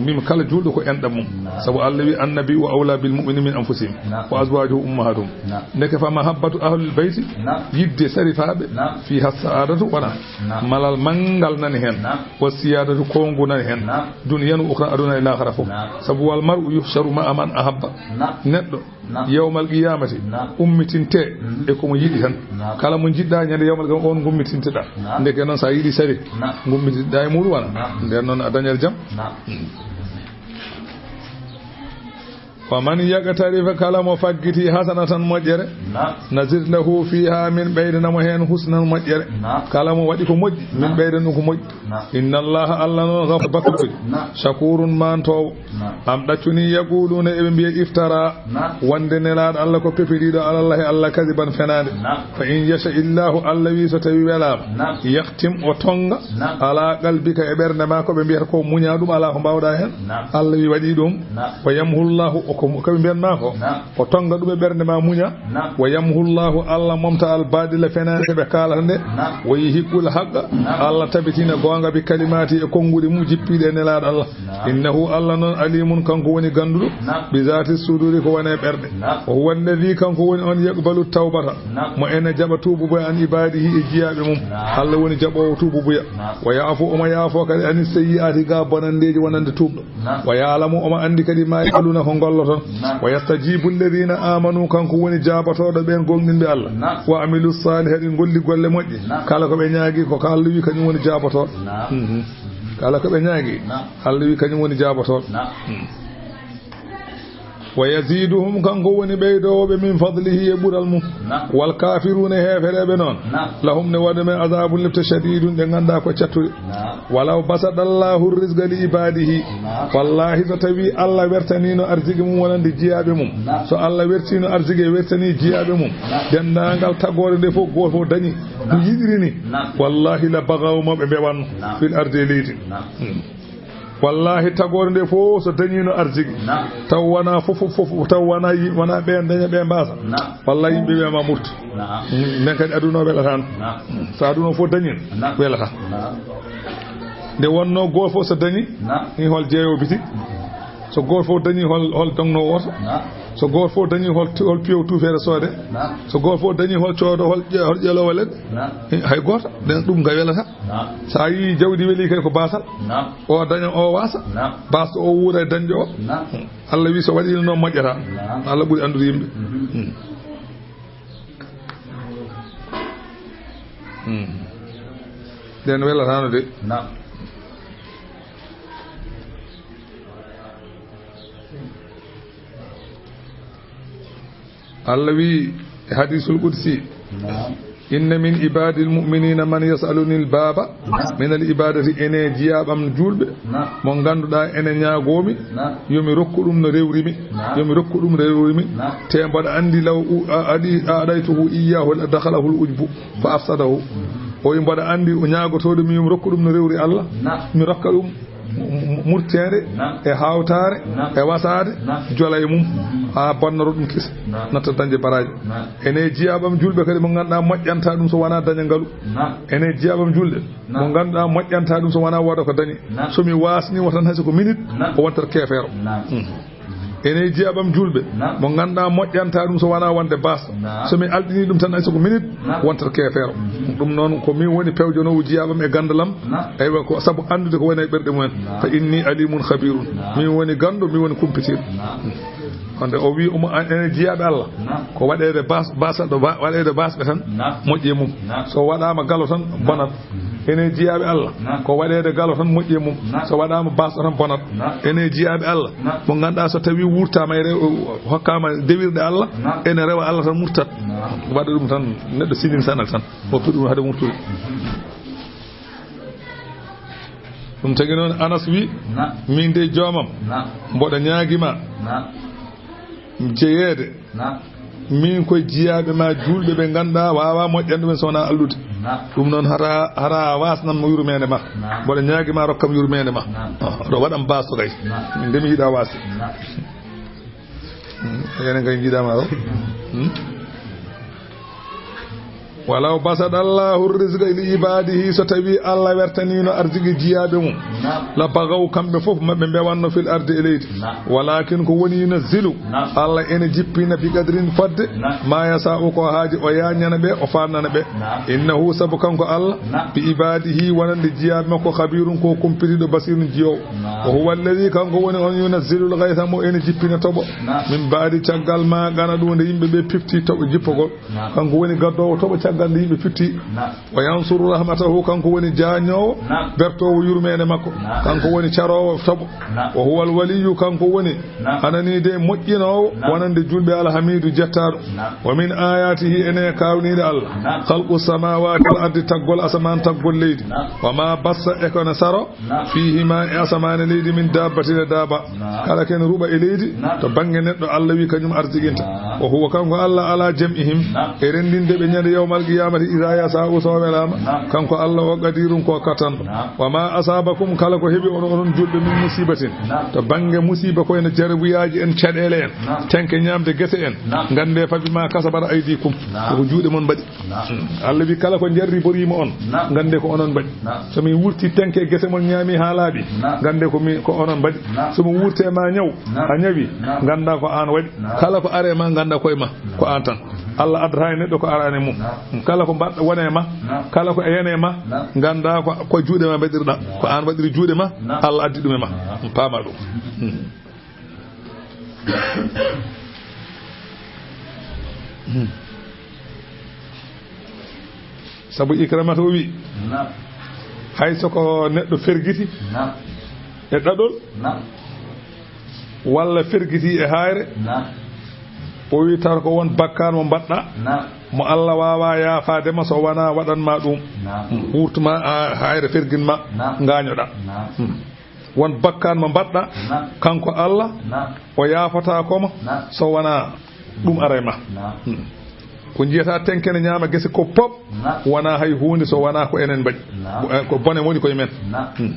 Min kala juulɗo ko enɗam mum. Sabu Allah wi, "Annabi wa awla bil mu'minin min anfusihim. Wa azwajuhu ummahatuhum." Ndeke fa mahabbatu ahlul bayti. Yidde sarifaaɓe. Fiha sa'adatu wona. Malal manngal nani heen. Wa siyadatu kongu nani heen. Duniyanu ukhra, aduna e laakhara fof. Sabu wal mar'u yuhsharu ma'a man ahabba. Neɗɗo yawmal qiyamati ummitinte e ko mo yiɗi tan. Kala mo jiɗɗa ñande yawmal qiyamati on ngummitinteɗa. Ndeke noon sa yiɗi sari ngummitinteɗa e muɗum wona. Nden noon a dañat jam. Wa man yaqtarif, kala mo faggiti hasanatan moƴƴere, nazid lahu fiha, min ɓeydana mo heen husnan moƴƴere. Kala mo waɗi ko moƴƴi, min ɓeydan ɗum ko moƴƴi. Inna Allaha, Allah noon, ghafur, bakkuɗo, shakurun, mantoowo. Am ɗaccuni, yaquluna, eɓe mbiya, iftara, wonde Nelaaɗo Allah ko pepeliiɗo, ala Allahi, Allah, kadiban, fenaande. Fa in yasha Illahu, Allah wi, so tawi welaama, yahtim, o tonga, ala qalbika, e ɓernde ma, ko ɓe mbiyata ko, muña ɗum, ala ko mbawɗa heen. Allah wi, waɗi ɗum. Wa yamhu Llahu, o ko, ko ɓe mbiyan ma ko, o tonga ɗum e ɓernde ma, muña. Wa yamhu Llahu, Allah momta, al baɗila, fenaande ɓe kaalata nde. Wa yuhiqqul haqqa, Allah tabitina goonga, bi kalimaati, e konnguɗi mum jippiiɗi e Nelaaɗo Allah. Innahu, Allah noon, alimun, kanko woni gannduɗo, bi zaati suduri, ko woni e ɓerɗe. Wa huwa alladhi, kanko woni on, yaqbalu tawbata, mo ene jaɓa tuububuya, an ibadihi, e jiyaaɓe mum. Allah woni jaɓoowo tuububuya. Wa yaafu, omo yaafo kadi, ani sayyi'aati, ga bonanndeeji wonande tuubɗo. Wa ya'lamu, omo anndi kadi, ma ya'maluna, ko ngollo Wa yastajibu alladhina amanu, kanko woni jaabotooɗo ɓeen gomɗinɓe Allah. Wa amilu salihati, golli golle moƴƴe. Kala ko ɓe ñaagi ko, ko Allah wi, kañum woni jaabotooɗo. Mhm. Kala ko ɓe ñaagi, Allah wi, kañum woni jaabotooɗo. Mhm. Wa yaziduhum, kanko woni ɓeydoowo ɓe, min fadlihi, e ɓural mum. Wal kafiruna, heefereɓe noon. Lahum, ne waɗa men, azabun, lepte, shadidun, ɗe ngannduɗaa ko cattuɗe. Walaw basadallahu rizqa li ibadihi. Wallahi, so tawi Allah wertaniino arziki mum wonande jiyaaɓe mum, so Allah wertiino arziki, wertani jiyaaɓe mum, denndaangal tagoore nde fof, gooto fof dañi no yiɗiri ni, wallahi la bagaw, mo ɓe mbewanno fil ardi, e leydi. Hmm. Wallahi, tagoore nde fof so dañiino arziki, taw wona fof, fof, fof, taw wona yi-, wona ɓeen daña, ɓeen mbaasa. Wallahi, yimɓe wiya ma murtu. Nden kadi aduna o welataano. So aduna o fof dañi, welata. Nde wonno gooto fof so dañi, ni hol jeeyo bitik. So gooto fof dañi, hol, hol dognoowo oto. So gooto fof dañi, hol, hol piyow tuufeede soode. So gooto fof dañi, hol coodo, hol ƴe-, hol ƴeeloowo leɗɗe. Hay gooto. Nden ɗum nga welata. So a yii jawdi weli kay ko baasal. O daña, o waasa. Baasɗo o wuura e dañɗo o. Allah wi so waɗiino noon moƴƴata. Allah ɓuri anndude yimɓe. Hmm. Hmm. Nden welataano de. Allah wi e hadisul qudsi, inna min ibadil mu'minina man yas'aluni al baba min al ibadati, ene jiyaaɓam julɓe, mo ngannduɗaa ene ñaagoomi, yo mi rokku ɗum no rewri mi, yo mi rokku ɗum no rewri mi, te mboɗo anndi law u-, a-, aɗi-, a aɗaytuhu iyyahu la dakhalahul ujbu fa afsadahu. O wi mboɗo anndi o ñaagotooɗo mi, yo mi rokku ɗum no rewri Allah, mi rokka ɗum mu-, mu-, murteende e hawtaare e wasaade, jola e mum, haa bonnoro ɗum kisa, natta dañde baraaji. Ene jiyaaɓam julɓe kadi mo ngannduɗaa moƴƴanta ɗum so wonaa daña ngalu. Ene jiyaaɓam julɓe mo ngannduɗaa moƴƴanta ɗum so wonaa wooda ko dañi. So mi waasni mo tan, hay so ko minit, o wontat keefeero. Hmm. Ene jiyaaɓam julɓe mo ngannduɗaa moƴƴanta ɗum so wonaa wonde baasɗo. So mi alɗini ɗum tan, hay so ko minit, wontat keefeero. Ɗum noon ko min woni pewjanoowo jiyaaɓam e ganndalam. Eywa, ko sabu anndude ko woni e ɓerɗe mumen. Fa inni alimun khabirun. Min woni ganndo, min woni kumpitiiɗo. Wonde o wi omo, ene jiyaaɓe Allah, ko waɗeede baas-, baasal ɗo, wa-, waɗeede baasɓe tan moƴƴi e mum. So waɗaama galo tan bonat. Ene jiyaaɓe Allah, ko waɗeede galo tan moƴƴi e mum. So waɗaama baasɗo tan bonat. Ene jiyaaɓe Allah, mo ngannduɗaa so tawi wurtaama e rew-, hokkaama dewirɗe Allah, ene rewa Allah tan murtat. Waɗa ɗum tan neɗɗo sinin sanat tan. Woppi ɗum hade murtude. Ɗum tagi noon Anas wi, min de joomam, mboɗo ñaagi ma jeyeede. Min koye jiyaaɓe ma juulɓe ɓe ngannduɗaa waawaa moƴƴande ɗumen so wonaa allude. Ɗum noon hara, hara a waasnan mo yurmeende ma. Mboɗo ñaagi ma rokkam yurmeende ma. Ah, ɗo waɗam baasɗo kay. Nde mi yiɗa waasde. Hmm, enen kay njiɗama ɗo. Hmm? Walaw basada Allahu rizqa li ibadihi, so tawi Allah wertaniino arziki jiyaaɓe mum, la bagaw, kamɓe fof maɓɓe mbewanno fil ardi e leydi. Walakin ko woni yunazzilu, Allah ene jippina bi qadrin fodde ma yasa'u ko haaji o yaññana ɓe, o faamnana ɓe. Innahu, sabu kanko Allah, bi ibadihi, wonande jiyaaɓe makko, khabirun, ko kumpitiiɗo, basirun, jiyoowo. Wa huwa alladhi, kanko woni on, yunazzilul ghaytha, mo ene jippina toɓo. Min ba'di, caggal ma qanatu, nde yimɓe ɓe pifti toɓo jippogol. Kanko woni gaddoowo toɓo caggal nde yimɓe pifti. Wa yansuru rahmatahu, kanko woni jañoowo, bertoowo yurmeende makko. Kanko woni caroowo toɓo. Wa huwa alwaliyyu, kanko woni anani de moƴƴinoowo, wonande julɓe, alhamidu, jettaaɗo. Wa min ayatihi, ene kawniiɗe Allah, khalqu samawati wal ardi, taggol asamaan, taggol leydi. Wa ma bassa, e ko ne saro, fihima, e asamaan e leydi, min dabbatin, e daaba. Kala ken ruɓa e leydi, to bannge neɗɗo, Allah wi kañum arsiginta. Wa huwa, kanko Allah, ala jam'ihim, e renndinde ɓe ñande yawmal qiyamati, iza yasa'u, so welaama. Kanko Allah o qadirun, ko kattanɗo. Wa ma asabakum, kala ko heɓi on, onon julɓe, min musibatin, to bannge musiba, ko ene jarabuyaaji en, caɗeele en, tenke ñaamde gese en, ngannde fa bima kasabat aydikum, ko juuɗe mon mbaɗi. Allah wi kala ko jarriboriima on, ngannde ko onon mbaɗi. So mi wurti tenke gese mon ñaami haa laaɓi, ngannde ko mi, ko onon mbaɗi. So mi wurte ma ñaw, a ñawi, ngannda ko aan waɗi. Kala ko are ma, ngannda koye ma, ko aan tan. Allah addata e neɗɗo ko arani mum. Kala ko mbaɗ-, wone ma, kala ko e yene ma, ngannda ko, ko juuɗe ma mbaɗirɗa. Ko aan waɗiri juuɗe ma, Allah addi ɗum e ma. Paama ɗum. Hmm. Sabu Ikramata o wi, naam, hay so ko neɗɗo fergiti, naam, e ɗaɗol, naam, walla fergiti e haayre, naam, o wi taw ko won bakkaat mo mbaɗɗa, naam, mo Allah waawaa yaafaade ma so wonaa waɗan ma ɗum. Naam. Wuurtu ma, a, haayre fergin ma, naam, ngaañoɗa. Naam. Hmm. Won bakkaat mo mbaɗɗa, naam, kanko Allah, naam, o yaafataa ko ma, naam, so wonaa ɗum ara e ma. Naam. Hmm. Ko njiyata tenkene ñaama gese ko pop, naam, wonaa hay huunde so wonaa ko enen mbaɗi. Naam. Ko, eh, ko bone woni koye men. Naam. Hmm.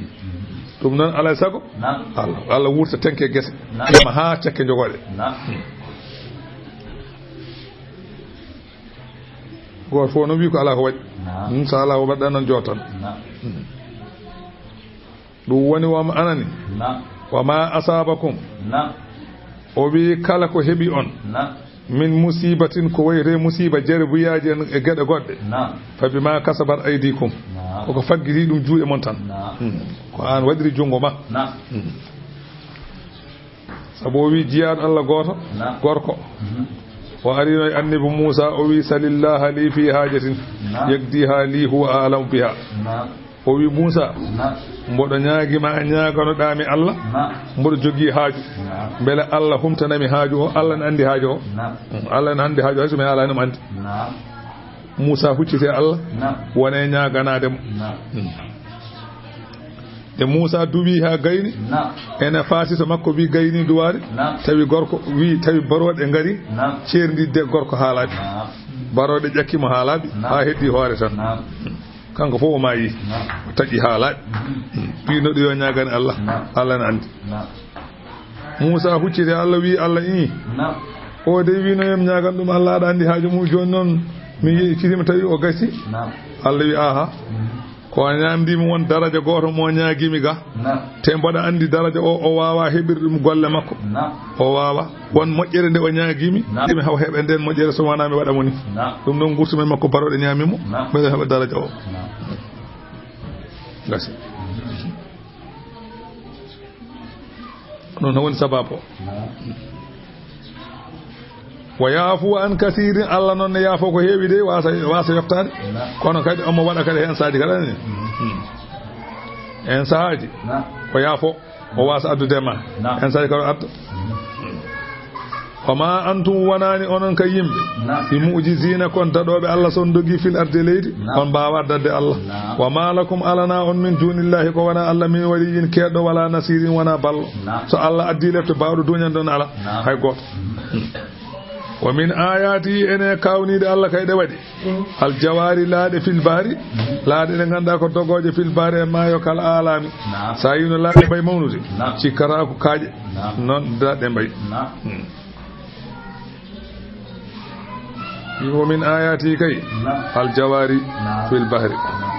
Ɗum noon alaa e sago, naam, Allah, Allah wuurta tenke gese. Naam. Ƴama haa cakke jogooɗe. Naam. Hmm. Gooto fof noon wi ko alaa ko waɗi. Naam. Hmm, so alaa ko mbaɗɗa noon jootan. Naam. Hmm. Ɗum woni wa ma anani. Naam. Wa ma asabakum. Naam. O wi kala ko heɓi on. Naam. Min musibatin, ko wayte musiba, jarabuyaaji en e geɗe goɗɗe. Naam. Fa bima kasabat aydikum. Naam. Koko faggiti ɗum juuɗe mon tan. Naam. Hmm. Ko aan waɗiri junngo ma. Naam. Hmm. Sabu o wi jiyaaɗo Allah gooto, naam, gorko. Mhm. O arino e annabi Muusa, o wi, "Salillaha li fi hajatin, naam, yakdiha li huwa a'lamu biha." Naam. O wi, "Muusa, naam, mboɗo ñaagi ma, ñaaganoɗaa mi Allah, naam, mboɗo jogii haaju. Naam. Mbele Allah humtana mi haaju o, Allah ne anndi haaju o." Naam. Mm, Allah ne anndi haaju o, hay so mi haalaani mo anndi. Naam. Muusa hucciti e Allah, naam, wone ñaaganaade mo. Naam. Mm. Nde Muusa duwii haa gayni, naam, ene faati to makko wi gayni duwaade, naam, tawi gorko wi, tawi barooɗe ngari, naam, ceerndidde gorko haalaaɓe. Naam. Barooɗe ƴakki mo haalaaɓe, naam, haa heddi hoore tan. Naam. Kanko fof o maayi. Naam. O taƴi haalaaɓe. Mhm. Wi no ɗo yo ñaagane Allah. Naam. Allah ne anndi. Naam. Muusa hucciti, Allah wi, Allah ii. Naam. O de wi no yam ñaagan ɗum Allah, aɗa anndi haaju mum. Jooni noon mi yeccitima tawi o gasi. Naam. Allah wi, aha. Mhm. Ko a ñaamdiimi won daraja gooto mo ñaagiimi ga. Naam. Te mboɗa anndi daraja o, o waawaa heɓirde ɗum golle makko. Naam. O waawaa. Won moƴƴere nde o ñaagiimi. Naam. Mi haw heɓa ndeen moƴƴere so wonaa mi waɗa mo ni. Naam. Ɗum noon ngurtu men makko barooɗe ñaami mo. Naam. Mbeɗa heɓa daraja o. Naam. Gasi. Ɗum tan woni sababu o. Naam. Wa yaafu an kasiirin, Allah noon ne yaafo ko heewi de, waasa, waasa yottaade. Naam. Kono kadi omo waɗa kadi heen saaji kala ne. Mm. Heen sahaaji, naam, o yaafo, o waasa addude ma. Naam. Heen saaji kala adda. Mm. Wa ma antum, wonaani onon ka yimɓe. Naam. Bi mu'jiziina, kon daɗooɓe Allah so on dogi fil ardi leydi. Naam. On mbaawaa daɗde Allah. Naam. Wa ma lakum, alanaa on min duunillaahi ko wonaa Allah min waliyyin keedɗo wala nasiirin wonaa ballo. Naam. So Allah addi lepte baawɗo duñande on ala. Naam. Hay gooto. Wa min ayatihi, ene kawniiɗe Allah kay ɗe waɗi. Al jawaari laaɗe fil bahri. Laaɗe ɗe ngannduɗaa ko dogooje fil bahri e maayo kal alami. Naam. Sa yino laaɗe mbay mawnude. Naam. Cikkata ko kaaƴe. Naam. Noon laaɗe mbay. Naam. Hmm. Wa min ayatihi kay. Naam. Al jawaari. Naam. Fil bahri. Naam.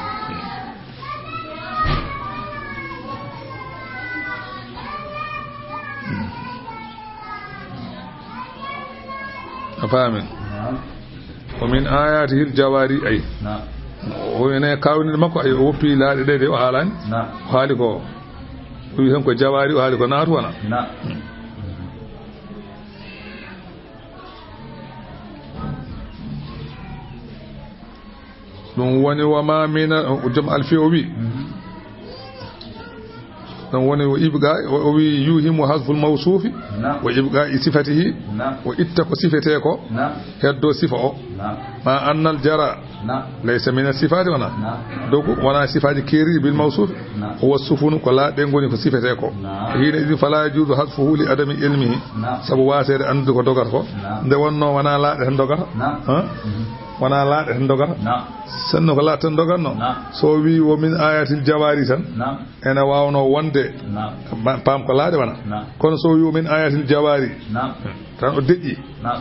A faami? Naam. Wa min ayatihi al jawaari, ay. Naam. O ene kawniiɗe makko, ay, o woppi laaɗe ɗe de, o haalaani? Naam. O haali ko, o wi tan ko jawaari, o haali ko naatu wona? Naam. Hmm. Ɗum woni wa ma mina, joom Alfiya o wi. Mhm. Ɗum woni o ibqa, o, o wi yuhimu hasful mawsuufi, naam, wa ibqa i sifatihi, naam, o itta ko sifetee ko, naam, heddo sifa o. Naam. Ma annal jara, naam, laysa mina sifaati wona. Naam. Dogu wona sifaaji keeriiɗi bil mawsuufi. Naam. Huwa sufunu, ko laaɗe ngoni ko sifetee ko. Naam. Hiina idin fala yajuuzu hasfuhu li adami ilmihi. Naam. Sabu waaseede anndude ko dogata ko. Naam. Nde wonno wona laaɗe tan dogata. Naam. Ha? Mhm. Wona laaɗe tan dogata. Naam. Sinno ko laaɗe tan dogatno. Naam. So wi wo min ayatil jawaari tan, naam, ene waawno wonde, naam, ma-, paam ko laaɗe wona. Naam. Kono so wi wo min ayatil jawaari, naam, tan o deƴƴi. Naam.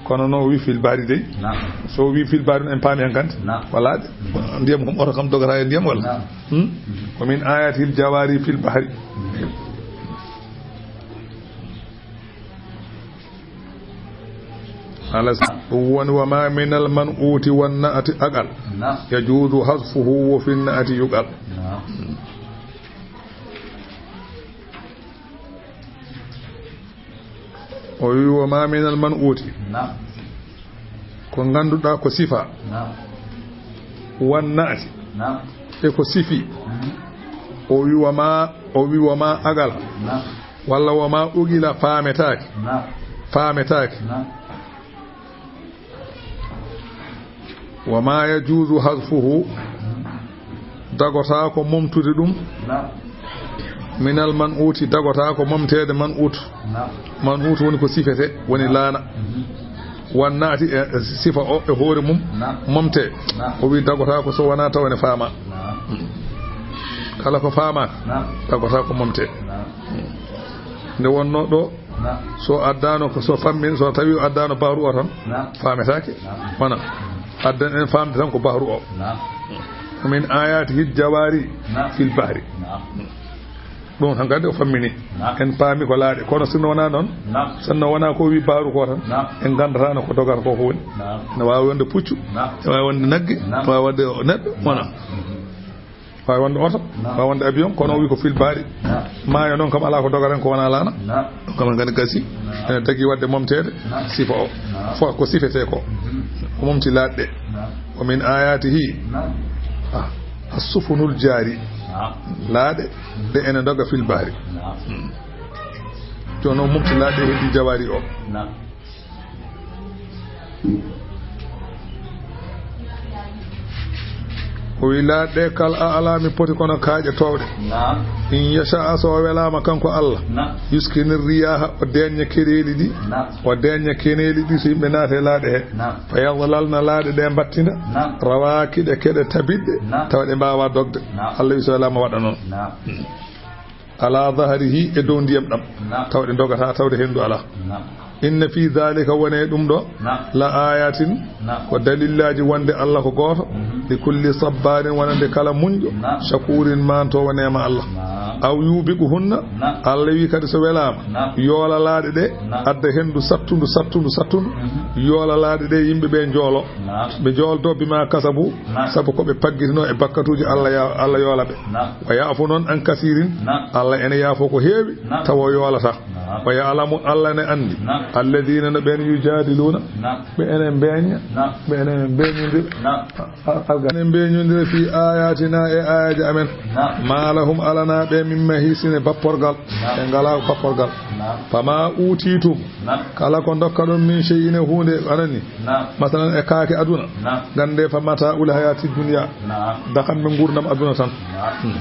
Kono no wi fil bahri dey. Naam. So wi fil bahri, en paami hen kadi. Naam. Ko laaɗe. Ndiyam kam, oto kam dogata e ndiyam walla? Naam. Hmm? Ko min ayatil jawaari fil bahri. Ala s-, ɗum woni, wa ma minal man'uti wan na'ati aqal. Naam. Yajuuzu hasfuhu wa fin na'ati yuqal. Naam. O wi: "Wa ma minal man'uti." Naam. Ko ngannduɗaa ko sifa. Naam. Wan na'ti. Naam. E ko sifi. Mhm. O wi: "Wa ma," o wi: "Wa ma aqala." Naam. Walla: "Wa ma uqila," faametaake. Naam. Faametaake. Naam. "Wa ma yajuzu hazfuhu," dagotaako momtude ɗum. Naam. "Minal man'uti," dagotaako momteede man'ut. Naam. Man'ut woni ko sifete, woni laana. Mhm. Wan na'ti e, e sifa o e hoore mum, naam, momte. Naam. O wi dagotaako so wonaa tawa ene faama. Naam. Kala ko faamaaka, naam, dagotaako momte. Naam. Nde wonnoo ɗo, naam, so addaano ko, so fammin, so tawi o addaano bahru o tan, naam, faametaake. Naam. Wona. Addan en faamde tan ko bahru o. Naam. "Wa min ayatihi al-jawari, naam, fil bahri." Naam. Ɗum tan kadi o fammini. Naam. En paami ko laaɗe. Kono sinno wonaa noon, naam, sinno wonaa ko wi bahru ko tan, naam, en nganndataano ko dogata ko ko woni. Naam. Ne waawi wonde puccu, naam, ne waawi wonde nagge, naam, ne waawi wonde neɗɗo, wona. Mhm. Waawi wonde oto, naam, waawi wonde avion, kono o wi ko fil bahri. Naam. Maayo noon kam alaa ko dogata en ko wonaa laana. Naam. Ɗum kam en kadi gasi. Naam. Ene dagi waɗde momteede, naam, sifa o. Naam. Fo ko sifetee ko. Mhm. O momti laaɗe. Naam. "Wa min ayatihi." Naam. Ah, as-sufunul jari. Naam. Laaɗe ɗe ene ndoga fil bahri. Naam. Hmm. Jooni o momti laaɗe heddi jawari o. Naam. O wi laaɗe kal a'lami poti kono kaaƴe toowɗe. Naam. In yasha'a, so o welaama kanko Allah. Naam. Yuskinir riyaha, o deeƴna kereeli ɗi. Naam. O deeƴna keneeli ɗi so yimɓe naati e laaɗe he. Naam. Fa yadlalna, laaɗe ɗe mbattinda. Naam. Rawakiɗe keɗe tabitɗe. Naam. Tawa ɗe mbaawaa dogde. Naam. Allah wi so welaama waɗa noon. Naam. Ala zahrihi, e dow ndiyam ɗam. Naam. Tawa ɗe ndogataa, tawde henndu alaa. Naam. Inna fi dhalika, woni e ɗum ɗo, naam, la ayatin, naam, ko dalillaaji wonde Allah ko gooto, mhm, li kulli sabbarin, wonande kala muñɗo, naam, shakurin, maantoowo neema Allah. Naam. Aw yubiquhunna, naam, Allah wi kadi so welaama, naam, yoola laaɗe ɗe, naam, adda henndu sattundu, sattundu, sattundu, mhm, yoola laaɗe ɗe yimɓe ɓe njoolo. Naam. Ɓe njooldo bima kasabu, naam, sabu ko ɓe paggitinoo e bakkatuuji, Allah ya-, Allah yoola ɓe. Naam. Wa ya'fu noon an kasirin, naam, Allah ene yaafo ko heewi, naam, tawa o yoolata. Naam. Wa ya'lamu, Allah ne anndi, naam, alladhina, no ɓeen, yujadiluna, naam, ɓe ene mbeeña, naam, ɓe ene mbeeñondira, naam, a-, a-, ene mbeeñondira fi ayatina, e ayaaji amen. Naam. Ma lahum, alana ɓe, min mahisine bapporgal. Naam. Ɓe ngalaa bapporgal. Naam. Fama utitum, naam, kala ko ndokkaɗon, min shay'in, e huunde, anani. Naam. Masalan, e kaake aduna. Naam. Gannde, fa mata'ul hayati dunya. Naam. Dakam ɓe nguurndam aduna tan. Naam. Hmm.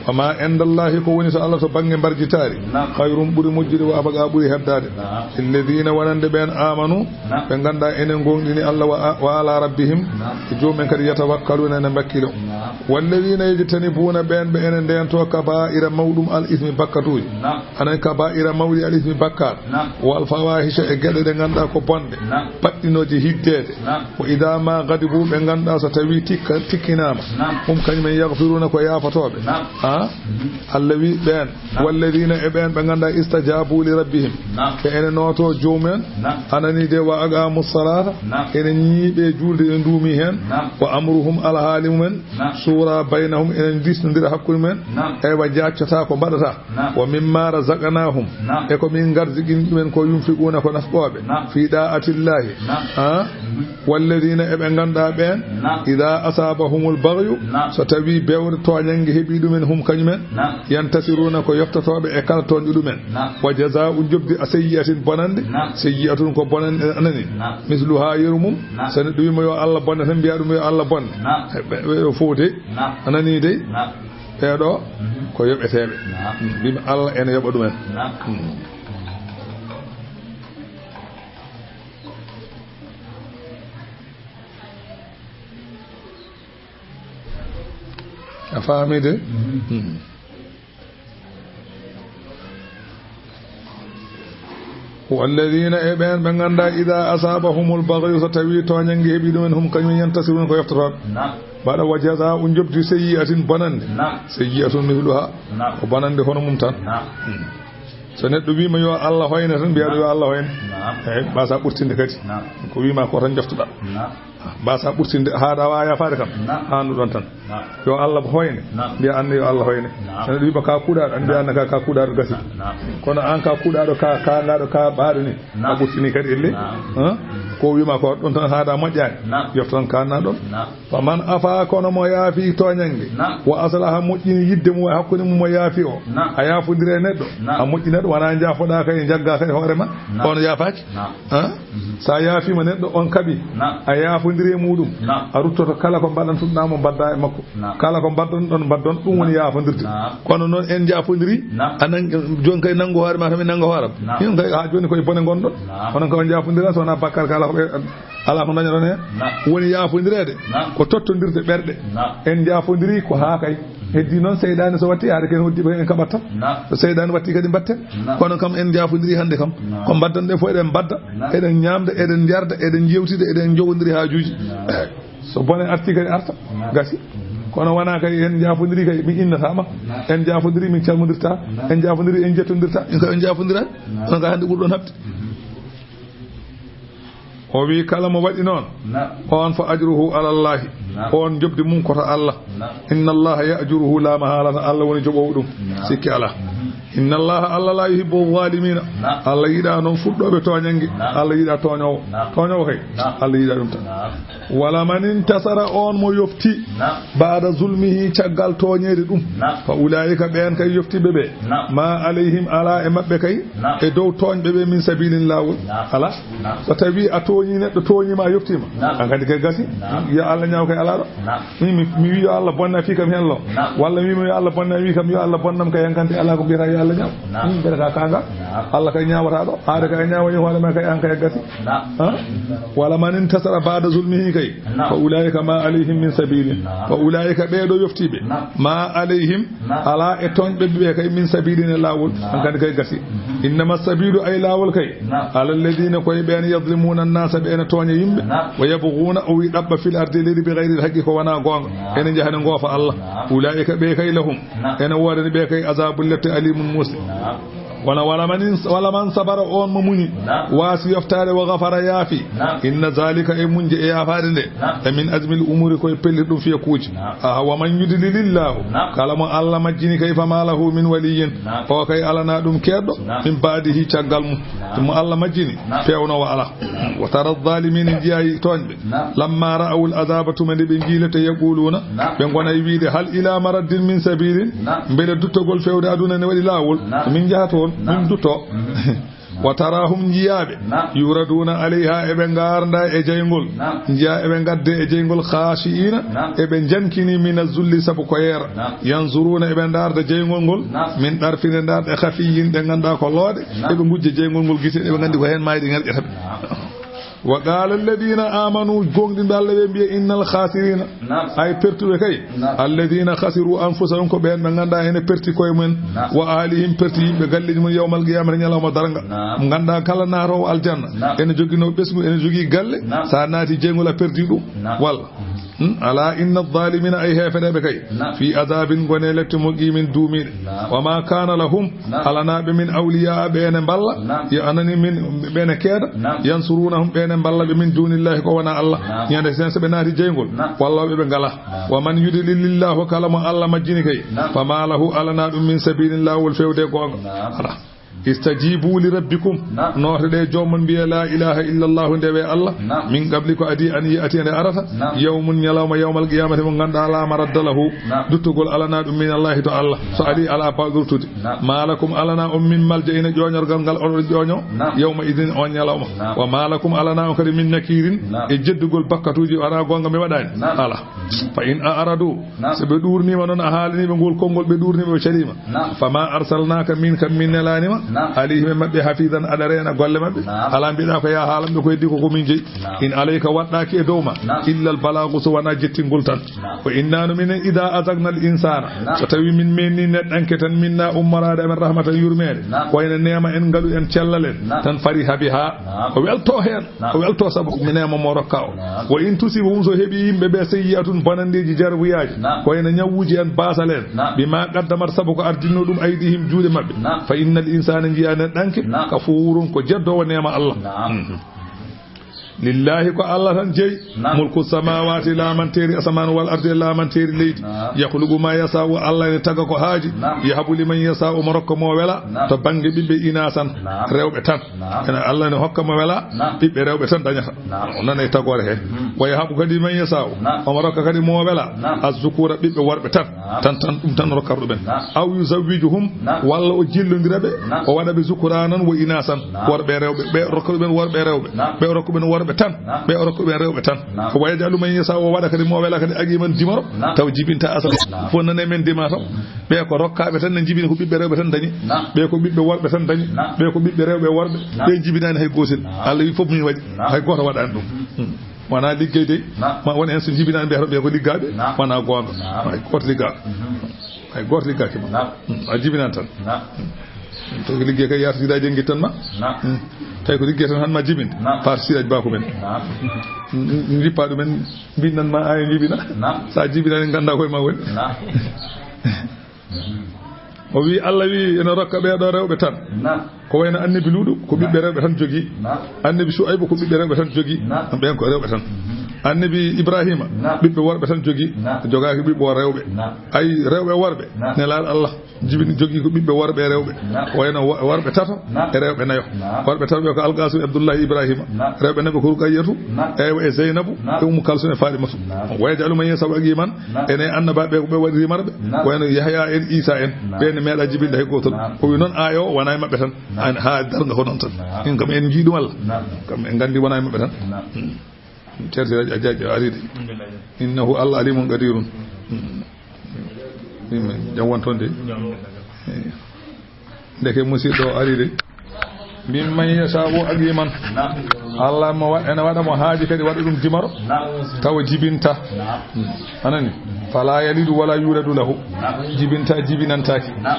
Wa ma indallahi, ko woni so Allah to bannge mbarjitaari. Naam. Khayrun, ɓuri moƴƴude, wa abqa, ɓuri heddaade. Naam. Lilladhina, wonande ɓeen, amanu, naam, ɓe ngannduɗaa ene ngoongɗini Allah, wa, wa ala rabbihim, naam, e joomum en kadi, yatawakkaluna, ene mbakkilo. Naam. Walladhina yajtanibuna, ɓeen ɓe ene ndeento, kaba'ira, mawɗum al ismi, bakkatuuji. Naam. Anan kaba'ira, mawɗi al ismi, bakkaat. Naam. Wal fawahisha, e geɗe ɗe ngannduɗaa ko bonɗe. Naam. Baɗɗinooje hiddeede. Naam. Wa idha ma ghadibu, ɓe ngannduɗaa so tawi tikka-, tikkinaama. Naam. Hum, kañum en, yaghfiruna, ko yaafotooɓe. Naam. Ah? Mhm. Allah wi ɓeen. Naam. Walladhina, e ɓeen ɓe ngannduɗaa, istajabu li rabbihim. Naam. Ɓe ene nooto joomum en. Naam. Anani de, wa aqamu salata. Naam. Ene ñiiɓe juulde, ene nduumi heen. Naam. Wa amruhum, alhaali mum en. Naam. Shura baynahum, ene diisnondira hakkunde mum en. Naam. Eywa, jaaccotaa ko mbaɗata. Naam. Wa mimma razaqnahum. Naam. E ko min ngarziqini ɗumen ko, yunfiquna, ko nafqooɓe. Naam. Fi da'atillahi. Naam. Ah? Mhm. Walladhina, e ɓe ngannduɗaa ɓeen, naam, idha asabahumul baghyu, naam, so tawi bewre, tooñannge, heɓi ɗumen, hum, kañum en, naam, yantasiruna, ko yoftotooɓe e kala tooñɗo ɗumen. Naam. Wa jaza'u, njoɓdi, a sayyi'atin, bonannde, naam, sayyi'atun, ko bonannde, anani. Naam. Misluha, yeru mum. Naam. So neɗɗo wiima yo Allah bonne tan, mbiya ɗum yo Allah bonne. Naam. Ɓe, ɓe, ɓe fof de. Naam. Anani de. Naam. Ɓeeɗo, mhm, ko yoɓeteeɓe. Naam. Mbimi Allah ene yoɓa ɗumen. Naam. Hmm. A faami de? Mhm. Hmm. Walladhina, e ɓeen ɓe ngannduɗaa, idha asabahumul baghyu, so tawi tooñannge heɓi ɗumen, hum, kañum, yantasiruna, ko yoftotooɓe. Naam. Mbaɗa, wa jaza'u, njoɓdi, sayyi'atin, bonannde. Naam. Sayyi'atun mithluha. Naam. Ko bonannde hono mum tan. Naam. Hmm. So neɗɗo wiima yo Allah hoyne tan, mbiya ɗum yo Allah hoyne. Naam. Eey, mbasa ɓurtinde kadi. Naam. Ko wiima ko tan joftoɗaa. Naam. Mbasa ɓurtinde, haa ɗa waawa yaafaade kam. Naam. Haa ɗum ɗon tan. Naam. Yo Allah hoyne. Naam. Mbiya anne yo Allah hoyne. Naam. Ene ɗum wiɓa ka kuuɗaaɗo, an mbiya anne ka, ka kuuɗaaɗo gasi. Naam. Kono an ka kuuɗaaɗo, ka kaangaaɗo, ka ɓaaɗo ni. Naam. A ɓurtini kadi elle. Naam. Han? Ko wiima ko ɗon tan haa ɗa moƴƴaani. Naam. Yoftan ka nan ɗon. Naam. Fa man afa, kono mo yaafi tooñannge. Naam. Wa aslaha, moƴƴini yidde mum e hakkunde mum mo yaafi o. Naam. A yaafondire e neɗɗo. Naam. A moƴƴina ɗum, wona njaafoɗa kay, njagga kay hoore ma. Naam. On yaafaaki. Naam. Han? Mhm. So a yaafiima neɗɗo, on kaɓi. Naam. A yaafondiri e muɗum. Naam. A ruttoto kala ko mbaɗantuɗaa mo, mbadda e makko. Naam. Kala ko mbaɗɗon ɗon, mbaɗɗon, ɗum woni yaafondirde. Naam. Kono noon en njaafondiri, naam, a nang-, jooni kay nanngu hoore ma, kam mi nannga hoore am. Naam. Min kay haa jooni koye bone ngonɗon. Naam. Kono kay on njaafondira, so wonaa bakkar kala ko ɓe, alaa ko dañoɗon heen. Naam. Woni yaafondireede, naam, ko tottondirde ɓerɗe. Naam. En njaafondiri ko haa kay. Heddii noon seyɗaane so watti, haade ko en uddiiɓe en kaɓat tan. Naam. So seyɗaane watti kadi mbaɗten. Naam. Kono kam en njaafondiri hannde kam. Naam. Ko mbaɗdanɗen fof eɗen mbaɗda, naam, eɗen ñaamda, eɗen njarda, eɗen njeewtida, eɗen njowondiri haajuuji. Naam. Eey. So bone arti kadi arta. Naam. Gasi. Kono wonaa kay en njaafondiri kay mi innataa ma. Naam. En njaafondiri min calmondirtaa. Naam. En njaafondiri en njettondirtaa. En kay en njaafondiraani. Naam. Kono kay hannde ɓurɗon haɓde. Mhm. O wi kala mo waɗi noon, naam, on fa ajruhu ala Allahi. Naam. On njoɓdi mum ko to Allah. Naam. Inna Allaha ya'juruhu, la mahalata Allah woni joɓoowo ɗum. Naam. Sikki alaa. Mhm. Inna Allaha, Allah la yuhibbu zalimina. Naam. Allah yiɗaa noon fuɗɗooɓe tooñannge. Naam. Allah yiɗaa tooñoowo. Naam. Tooñoowo kay, naam, Allah yiɗaa ɗum tan. Naam. Wala man intasara, on mo yofti. Naam. Baada zulmihi, caggal tooñeede ɗum. Naam. Fa ulaa'ika, ɓeen kay yoftiiɓe ɓe. Naam. Ma alayhim, alaa e maɓɓe kay. Naam. E dow tooñɓe ɓe min sabilin laawol. Naam. Alaa. Naam. So tawii a tooñii neɗɗo, tooñii ma, a yoftii ma. Naam. An kadi kay gasi. Naam. Yo Allah ñaaw kay alaa ɗo. Naam. Min mi, mi wii yo Allah bonna fii kam heen lo. Naam. Walla mi wii yo Allah bonna, wii kam yo Allah bonnam kay, an kadi alaa ko mbiyata yo Allah ñaaw. Naam. Min mbiyata ka kaanga. Naam. Allah kay ñaawataa ɗo. Aade kay a ñaawanii hoore ma kay, an kay a gasi. Naam. Ha? Wala man intasara baada zulmihi kay. Naam. Fa ulaa'ika ma alayhim min sabilin. Naam. Fa ulaa'ika ɓee ɗo yoftiiɓe. Naam. Ma alayhim, naam, alaa e tooñɓe ɓe kay min sabilin e laawol. Naam. An kadi kay gasi. Mhm. Innama sabilu, ay laawol kay. Naam. Ala alladina, koye ɓeen, yadlimuna annasa, ɓe ene tooña yimɓe. Naam. Wa yabguna, o wi ɗaɓɓa fil ardi, leydi, bi gayri alhaqqi, ko wonaa goonga. Naam. Ene njaha ne ngoofa Allah. Naam. Ulaa'ika ɓe kay lahum. Naam. Ene woodani ɓe kay azabun lepte alimun muusɗe. Naam. Kono wala man ins-, wala man sabara, on mo muñi, naam, waasi yoftaade, wa gafara, yaafi. Naam. Inna zalika, e muñde e yaafaade nde, naam, e min azmil umuri, koye pellirɗum fiyakuuji. Naam. Aha, wa man yudlilillahu, naam, kala mo Allah majjini kay, fama lahu min waliyyin, naam, o kay alanaa ɗum keedɗo, naam, min baadihi, caggal mum. Naam. Mo Allah majjini, naam, peewnoowo alaa. Wa tara zalimina, njiyaa tooñɓe. Naam. Lamma ra'awul azaba, tuma nde ɓe njii lepte, yaquluna, naam, ɓe ngona e wiide, hal ila maraddin min sabilin? Naam. Mbele duttogol fewde aduna ne waɗi laawol? Naam. Min njaha toon, naam, min dutto. Mhm. Wa tarahum, njiyaaɓe, naam, yuraduna alayha, eɓe ngarda e jeyngol. Naam. Njiyaa eɓe ngadde e jeyngol, khashi'ina, naam, eɓe njankini, min azulli, sabu ko yeera. Naam. Yanzuruna, eɓe ndarda jeyngol ngol, naam, min darfine, ndarde, khafiyin, ɗe ngannduɗaa ko looɗe. Naam. Eɓe ngujja jeyngol ngol gite, eɓe nganndi ko heen maayde ngerƴata ɓe. Naam. Wa qala alladhina amanu, goongɗinɓe Allah ɓe mbiya, innal khasirina, naam, ay pertuɓe kay, naam, alladhina khasiru anfusahum, ko ɓeen ɓe ngannduɗaa ene perti koye mumen, naam, wa ahlihim, perti yimɓe galleeji mum, yawmal qiyamati, ñalawma darnga. Naam. Ngannduɗaa kala naatoowo aljanna, naam, ene joginoo ɓesngu, ene jogii galle, naam, so a naati jeyngol a perdi ɗum. Naam. Walla. Hmm? Ala inna zalimina, ay heefereeɓe kay, naam, fi azabin, ngone lepte, muqimin, duumiiɗe. Naam. Wa ma kana lahum, naam, alanaa ɓe, min awliya, ɓe ene mballa, naam, yo anani min, ɓe ene keeda, naam, yansurunahum, ɓe ene mballa ɓe, min dunillahi, ko wonaa Allah. Naam. Ñande sen so ɓe naati jeyngol, naam, wallooɓe ɓe ngalaa. Naam. Wa man yudlilillahu, kala mo Allah majjini kay, naam, fama lahu, alanaa ɗum, min sabilin, laawol fewde goonga. Naam. Alaa. Istajibu li rabbikum. Naam. Noote ɗe joomon, mbiye, la ilaha illa Allahu, ndewe Allah. Naam. Min qabli, ko adii, an ya'tiya, nde arata. Naam. Yawmun, ñalawma, yawmal qiyamati, mo ngannduɗaa, la maradda lahu. Naam. Duttugol alanaa ɗum, min Allahi, to Allah. So, naam, ari, alaa baawɗo ruttude. Naam. Ma lakum, alanaa on, min malja, ina ƴooñorgal ngal oɗon ƴooño. Naam. Yawma idin, on ñalawma. Naam. Wa ma lakum, alanaa on kadi, min nakirin, naam, e jeddugol bakkatuuji, wonaa goonga mi waɗaani. Naam. Alaa. Fa in a'radu, naam, so ɓe ɗuurniima noon, a haalanii ɓe ngol konngol, ɓe ɗuurniima, ɓe caliima. Naam. Fama arsalnaka, min kam min nelaani ma, naam, alayhim e maɓɓe, hafizan, aɗa reena golle maɓɓe. Naam. Alaa mbiɗa ko yaa haalan ɓe ko heddii ko, ko min jeyi. Naam. In alayka, waɗɗaaki e dow ma, naam, illa al balagu, so wonaa jettingol tan. Naam. Wa inna, no minen, ida azaqna al insana, naam, so tawi min menni neɗɗanke tan, minna, ummoraade amen, rahmatan, yurmeende, naam, wayno neema en, ngalu en, cellal en, naam, tan fariha biha, naam, o welto heen. Naam. O welto sabu mi neema mo rokka o. Naam. Wa in tusibhum, so heɓi yimɓe ɓe, sayyi'atun, bonandeeji, jarbuyaaji, naam, ko wayno ñawuuji en, baasal en, naam, bima qaddamat, sabu ko ardinno ɗum, aydihim, juuɗe maɓɓe. Naam. Fa innal insana, njiya neɗɗanke, naam, kafurun, ko jeddoowo neema Allah. Naam. Mhm. Lillahi, ko Allah tan jeyi. Naam. Mulku samawati, laamanteeri asamaan, wal ardi, laamanteeri leydi. Naam. Yakhluqu ma yasa'u, Allah ene taga ko haaji. Naam. Yahabu liman yasa'u, omo rokka mo wela. Naam. To bannge ɓiɓɓe inasan, naam, rewɓe tan. Naam. Ene Allah ene hokka mo wela, naam, ɓiɓɓe rewɓe tan dañata. Naam. O nana e tagoore he. Mhm. Wa yahabu kadi man yasa'u. Naam. Omo rokka kadi mo wela. Naam. Azzukura, ɓiɓɓe worɓe tan. Naam. Tan, tan, ɗum tan rokkata ɗumen. Naam. Aw yuzawwijuhum, naam, walla o jillondira ɓe, naam, o waɗa ɓe zukuranan wa inasan, naam, worɓe e rewɓe, ɓe rokka ɗumen worɓe e rewɓe, naam, ɓe rokka ɗumen worɓe tan, naam, ɓe rokka ɗumen rewɓe tan. Naam. Wa yaj'alu man yasa'u, o waɗa kadi mo wela kadi aqiman, dimaro, naam, taw jibinta asal. Naam. Fof nane men dima taw. Ɓe ko rokkaaɓe tan ne jibina, ko ɓiɓɓe rewɓe tan dañi. Naam. Ɓe ko ɓiɓɓe worɓe tan dañi. Naam. Ɓe ko ɓiɓɓe rewɓe e worɓe. Naam. Ɓe jibinaani hay gootel. Naam. Allah wi fof min waɗi. Naam. Hay gooto waɗaani ɗum. Hmm. Wonaa liggeyde. Naam. Ma won heen so jibinaani mbiyata ɓe ko liggaaɓe. Naam. Wonaa goonga. Naam. Hay gooto liggaaɓe. Mhm. Hay gooto liggaaki ma. Naam. Hmm. A jibinaani tan. Naam. Hmm. Tawi ko liggey kay yaata siraaji en ngittan ma. Naam. Hmm. Tawi ko liggey tan han ma jibinde. Naam. Paata siraaji baaku men. Naam. Hmm. Njippa ɗumen, mbinnan ma aya jibina. Naam. Sa jibinaani ngannda koye ma woni. Naam. O wi, Allah wi ene rokka ɓee ɗo rewɓe tan. Naam. Ko wayno annabi Luuɗu, ko ɓiɓɓe rewɓe tan jogii. Naam. Annabi Su'aybu, ko ɓiɓɓe rewɓe tan jogii. Naam. Ɓeen ko rewɓe tan. Mhm. Annabi Ibrahima, naam, ɓiɓɓe worɓe tan jogii. Naam. Jogaaki ɓiɓɓe o rewɓe. Naam. Ay, rewɓe worɓe. Naam. Nelaaɗo Allah jibini, jogii ko ɓiɓɓe worɓe e rewɓe. Naam. Ko wayno wo-, worɓe tato, naam, e rewɓe nayo. Naam. Worɓe tato ɓe ko Alqaasim, Abdullahi, Ibrahima. Naam. Rewɓe nayo ko Ruqayyatu, naam, eywa, e Zeynabu, naam, e Ummu Kalsum e Faatimatu. Naam. Wa yaj'alu man yasa'u aqiman. Naam. Enen annabaaɓe ɓe ko ɓe waɗi rimarɓe. Naam. Wayno Yahya en, Isa en. Naam. Ɓe ne meeɗa jibinde hay gootol. Naam. O wi noon aaya o wona e maɓɓe tan. Naam. An, haa darnga ko noon tan. Naam. In kam en njii ɗum Allah. Naam. Kam en nganndi wona e maɓɓe tan. Naam. Hmm. Ceerno Siraaji a jaaji a ari de. Alhamdulillah. Innahu Allah alimun qadirun. Hmm. Min jam won toon de. Jam. Eh. Ndeke musiɗɗo o ari de. Mimman yasha'u aqiman. Naam. Allah mo wa-, ene waɗa mo haaji kadi waɗa ɗum dimaro. Naam. Tawa jibinta. Naam. Hmm. Anani? Fala yalidu wala yuladu lahu. Naam. Jibinta, jibinantaaki. Naam.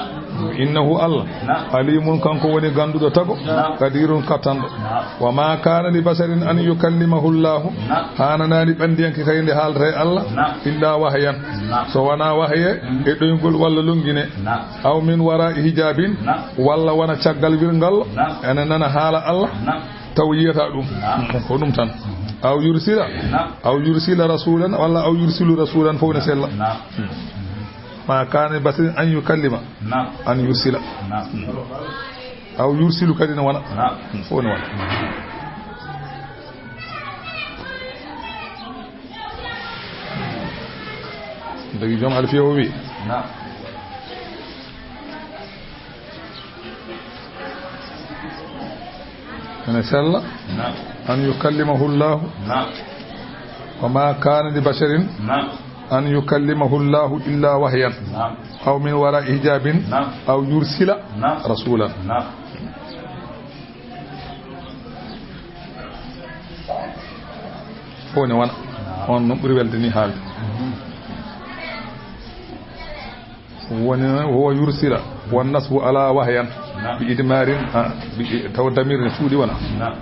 Innahu Allah. Naam. Alimun, kanko woni gannduɗo tago. Naam. Qadirun, kattanɗo. Naam. Wa ma kana li basharin an yukallimahu Allahu. Naam. Haananaani ɓanndiyanke kay nde haalata e Allah. Naam. Illa wahyan. Naam. So wonaa wahaye, mm, e ɗoyngol walla lonngine. Naam. Aw min wara'i hijabin, naam, walla wona caggal wirngal, naam, ene nana haala Allah, naam, taw yiyata ɗum. Naam. Ko ɗum tan. Aw yursila, naam, aw yursila rasulan, walla aw yursilu rasulan, fof ne sella. Naam. Ma kana li basharin an yukallima, naam, an yursila. Naam. Aw yursilu kadi ne wona. Naam. Fof ne wona. Ndagi joom alfiya o wi. Naam. Ene sella. Naam. An yukallimahu Allahu. Naam. Wa ma kana li basharin. Naam. An yukallimahu Allahu illa wahyan. Naam. Aw min wara'i hijabin. Naam. Aw yursila. Naam. Rasulan. Naam. Fof ne wona. Naam. On noon ɓuri welde ni haalde. Mhm. Woni noon, huwa yursila, wan nasbu ala wahyan. Naam. Bi idmarin, ah, bi, taw damir ne suuɗi wona. Naam.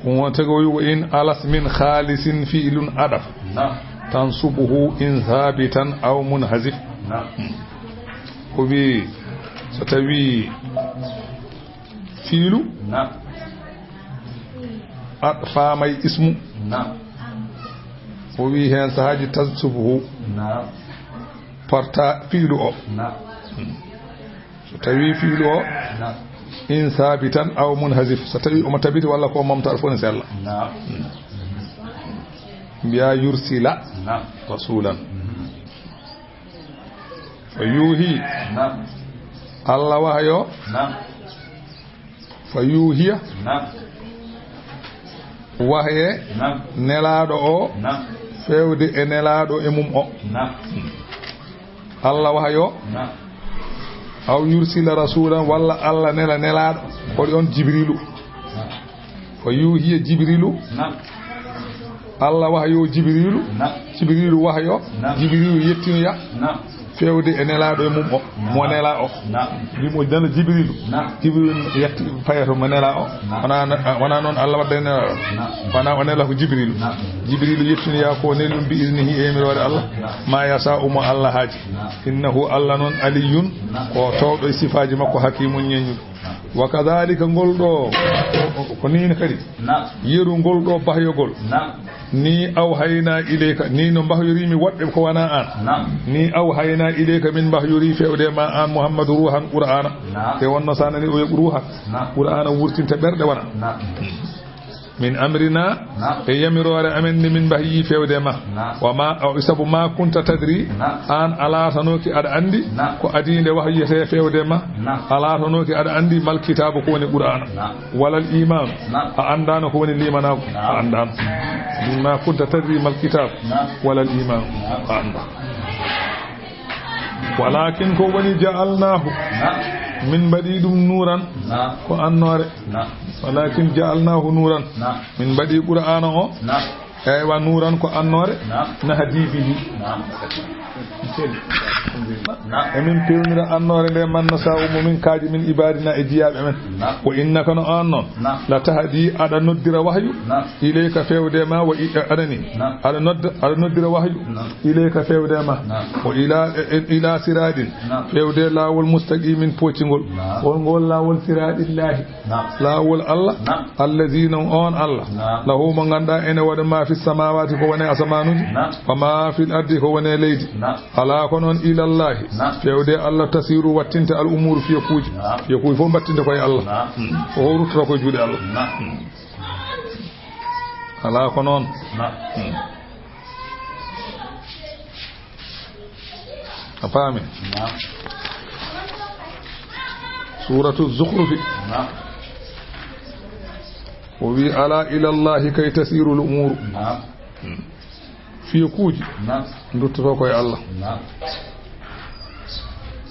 Ko won tagowi wa in alas min khalisin fi'lun adaf. Naam. Tansubuhu in thabitan aw munhazif. Naam. O wi, so tawi fiilu. Naam. Atfaama e ismu. Naam. O wi heen sahaaji tansubuhu. Naam. Porta fiilu o. Naam. So tawi fiilu o. Naam. In sabitan aw munhazif. So tawi omo tabiti walla ko momta fof ne sella. Naam. Mbiya yursila. Naam. Rasulan. Mhm. Fa yuhi. Naam. Allah wahayo. Naam. Fa yuhiya. Naam. Wahye. Naam. Nelaaɗo o. Naam. Feewde e nelaaɗo e mum o. Naam. Allah wahayo. Naam. Aw yursila rasulan, walla Allah nela nelaaɗo. Ko on Jibrilu. Naam. Fa yuhiya Jibrilu. Naam. Allah wahayo Jibrilu. Naam. Jibrilu wahayo. Naam. Jibrilu yettinoya. Naam. Feewde e nelaaɗo e mum o. Naam. Mo nela o. Naam. Mbimo nana Jibrilu. Naam. Jibrilu yetti payato mo nela o. Naam. Wona, wona noon Allah wadda e nelaaɗo. Naam. Wona o nela ko Jibrilu. Naam. Jibrilu yettinoya ko nelum bi iznihi e yamiroore Allah. Naam. Ma yasa'u mo Allah haaji. Naam. Innahu Allah noon aliyun. Naam. Ko towɗo e sifaaji makko hakimun ñeññuɗo. Naam. Wa kadhalika, ngol ɗo, ko, ko, ko nii kadi. Naam. Yeru ngol ɗo bahyogol. Naam. Ni awhayna ilayka, ni no mbahyoriimi woɗɓe ko wanaa aan. Naam. Ni awhayna ilayka, min mbahyorii fewde ma aan Muhammadu ruuhan Qur'aana. Naam. E wonno sa nani o yoɓi ruuhan. Naam. Qur'aana wurtinta ɓerɗe wona. Naam. Min amrina, Naam. E yamiroore amen ni min mbahyi fewde ma. Naam. Wa ma, o, sabu ma kunta tadri, Naam. Aan a laatanooki aɗa anndi, Naam. Ko adii nde wahyetee fewde ma. Naam. A laatanooki aɗa anndi mal kitaabu ko woni Qur'aana. Naam. Walal iimaanu. Naam. A anndaano ko woni liimanaagu. Naam. A anndaano. Ma kunta tadri mal kitaabu. Naam. Walal iimaanu. Naam. A anndaano. Walakin ko woni ja'alnaahu. Naam. Min mbaɗi ɗum nuuran. Naam. Ko annoore. Naam. Walakin ja'alnaahu nuuran. Naam. Min mbaɗi Qur'aana o. Naam. Eywa, nuuran ko annoore. Naam. Nahdi bihi. Naam. Naam. Emin pewnira annoore nde man nasa'u mo min kaaji min ibadina e jiyaaɓe men. Naam. Wa innaka no aan noon. Naam. La tahdi aɗa noddira wahyu. Naam. Ilayka fewde ma wa i-, aɗani. Naam. Aɗa nodda, aɗa noddira wahyu. Naam. Ilayka fewde ma. Naam. Wa ila, e, e, ila siraɗin. Naam. Fewde laawol mustaqimin poccingol. Naam. Won ngol laawol siraɗillahi. Naam. Laawol Allah. Naam. Allazi non on Allah. Naam. Lahu mo ngannduɗaa ene waɗa ma fi samawati ko woni asamanuji. Naam. Wa ma fil ardi ko woni leydi. Naam. Alaa ko noon ilallahi. Naam. Fewde Allah tasiru wattinta al umuru fiyakuuji. Naam. Fiyakuuji fof mbattinta koye Allah. Naam. Hmm. O ruttoto koye juuɗe Allah. Naam. Hmm. Alaa ko noon. Naam. Hmm. A faami? Naam. Suuratu Zukhrufi. Naam. O wi, "Ala ila Allahi kay tasiru l umuru." Naam. Hmm. Fiyakuuji. Naam. Nduttoto koye Allah. Naam.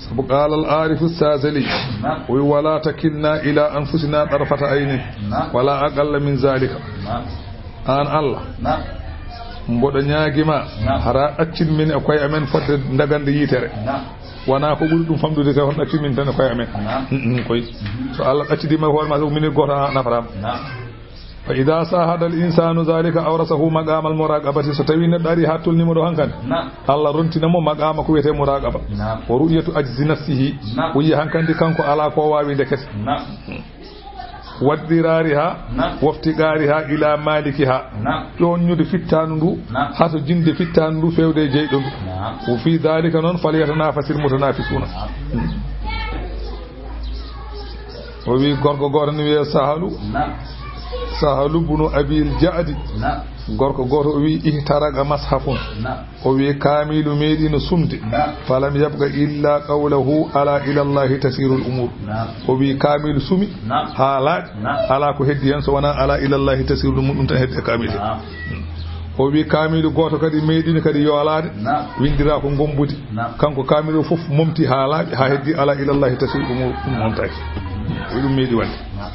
Sabu qaala al aarifu Saazali. Naam. O wi, "Wala takilna ila anfusina tarfata aynin." Naam. Wala aqalla min zalika. Naam. Aan Allah. Naam. Mboɗo ñaagi ma. Naam. Hara accin min e koye amen fodde ndagande yitere. Naam. Wona ko ɓuri ɗum famɗude kay, hoto accin min tan e koye amen. Naam. Mm, mm, koy. Mhm. So Allah accidi ma hoore ma, so mini goto a nafraama. Naam. Fa ida sahada al insanu zalika awrasahu maqama al muraqabati, so tawi neɗɗo ari ha tolnimo ɗo hankandi. Naam. Allah rontina mo maqama ko wiyete muraqaba. Naam. Wa ru'yatu ajzi nafsihi. Naam. O yiya hankandi kanko ala ko wawi ndekete. Naam. Waddirariha. Naam. Waftiqariha ila malikiha. Naam. Ƴoññude fittaandu ndu. Naam. Hato jinde fittaandu ndu fewde e jeyɗo ndu. Naam. O fi dalika noon falyatanafasil mutanafisuna. Naam. O wi gorko gooto ne wiyee Sahalu. Naam. Sahalu bunu Abil Jaadi. Naam. Gorko gooto o wi ihtaraqa mashafun. Naam. O wi kaamilu meeɗi no sumde. Naam. Falam yabqa illa qawlahu ala ila Allahi tasirul umur. Naam. O wi kaamilu sumi. Naam. Haa laaɓi. Naam. Alaa ko heddi heen so wonaa ala ila Allahi tasirul umur, ɗum tan heddi e kaamilu. Naam. O wi kaamilu gooto kadi meeɗino kadi yoolaade. Naam. Winndira ko ngombudi. Naam. Kanko kaamilu fof momti haa laaɓi, haa heddi ala ila Allahi tasirul umur, ɗum momtaaki. O wi ɗum meeɗi wonde. Naam.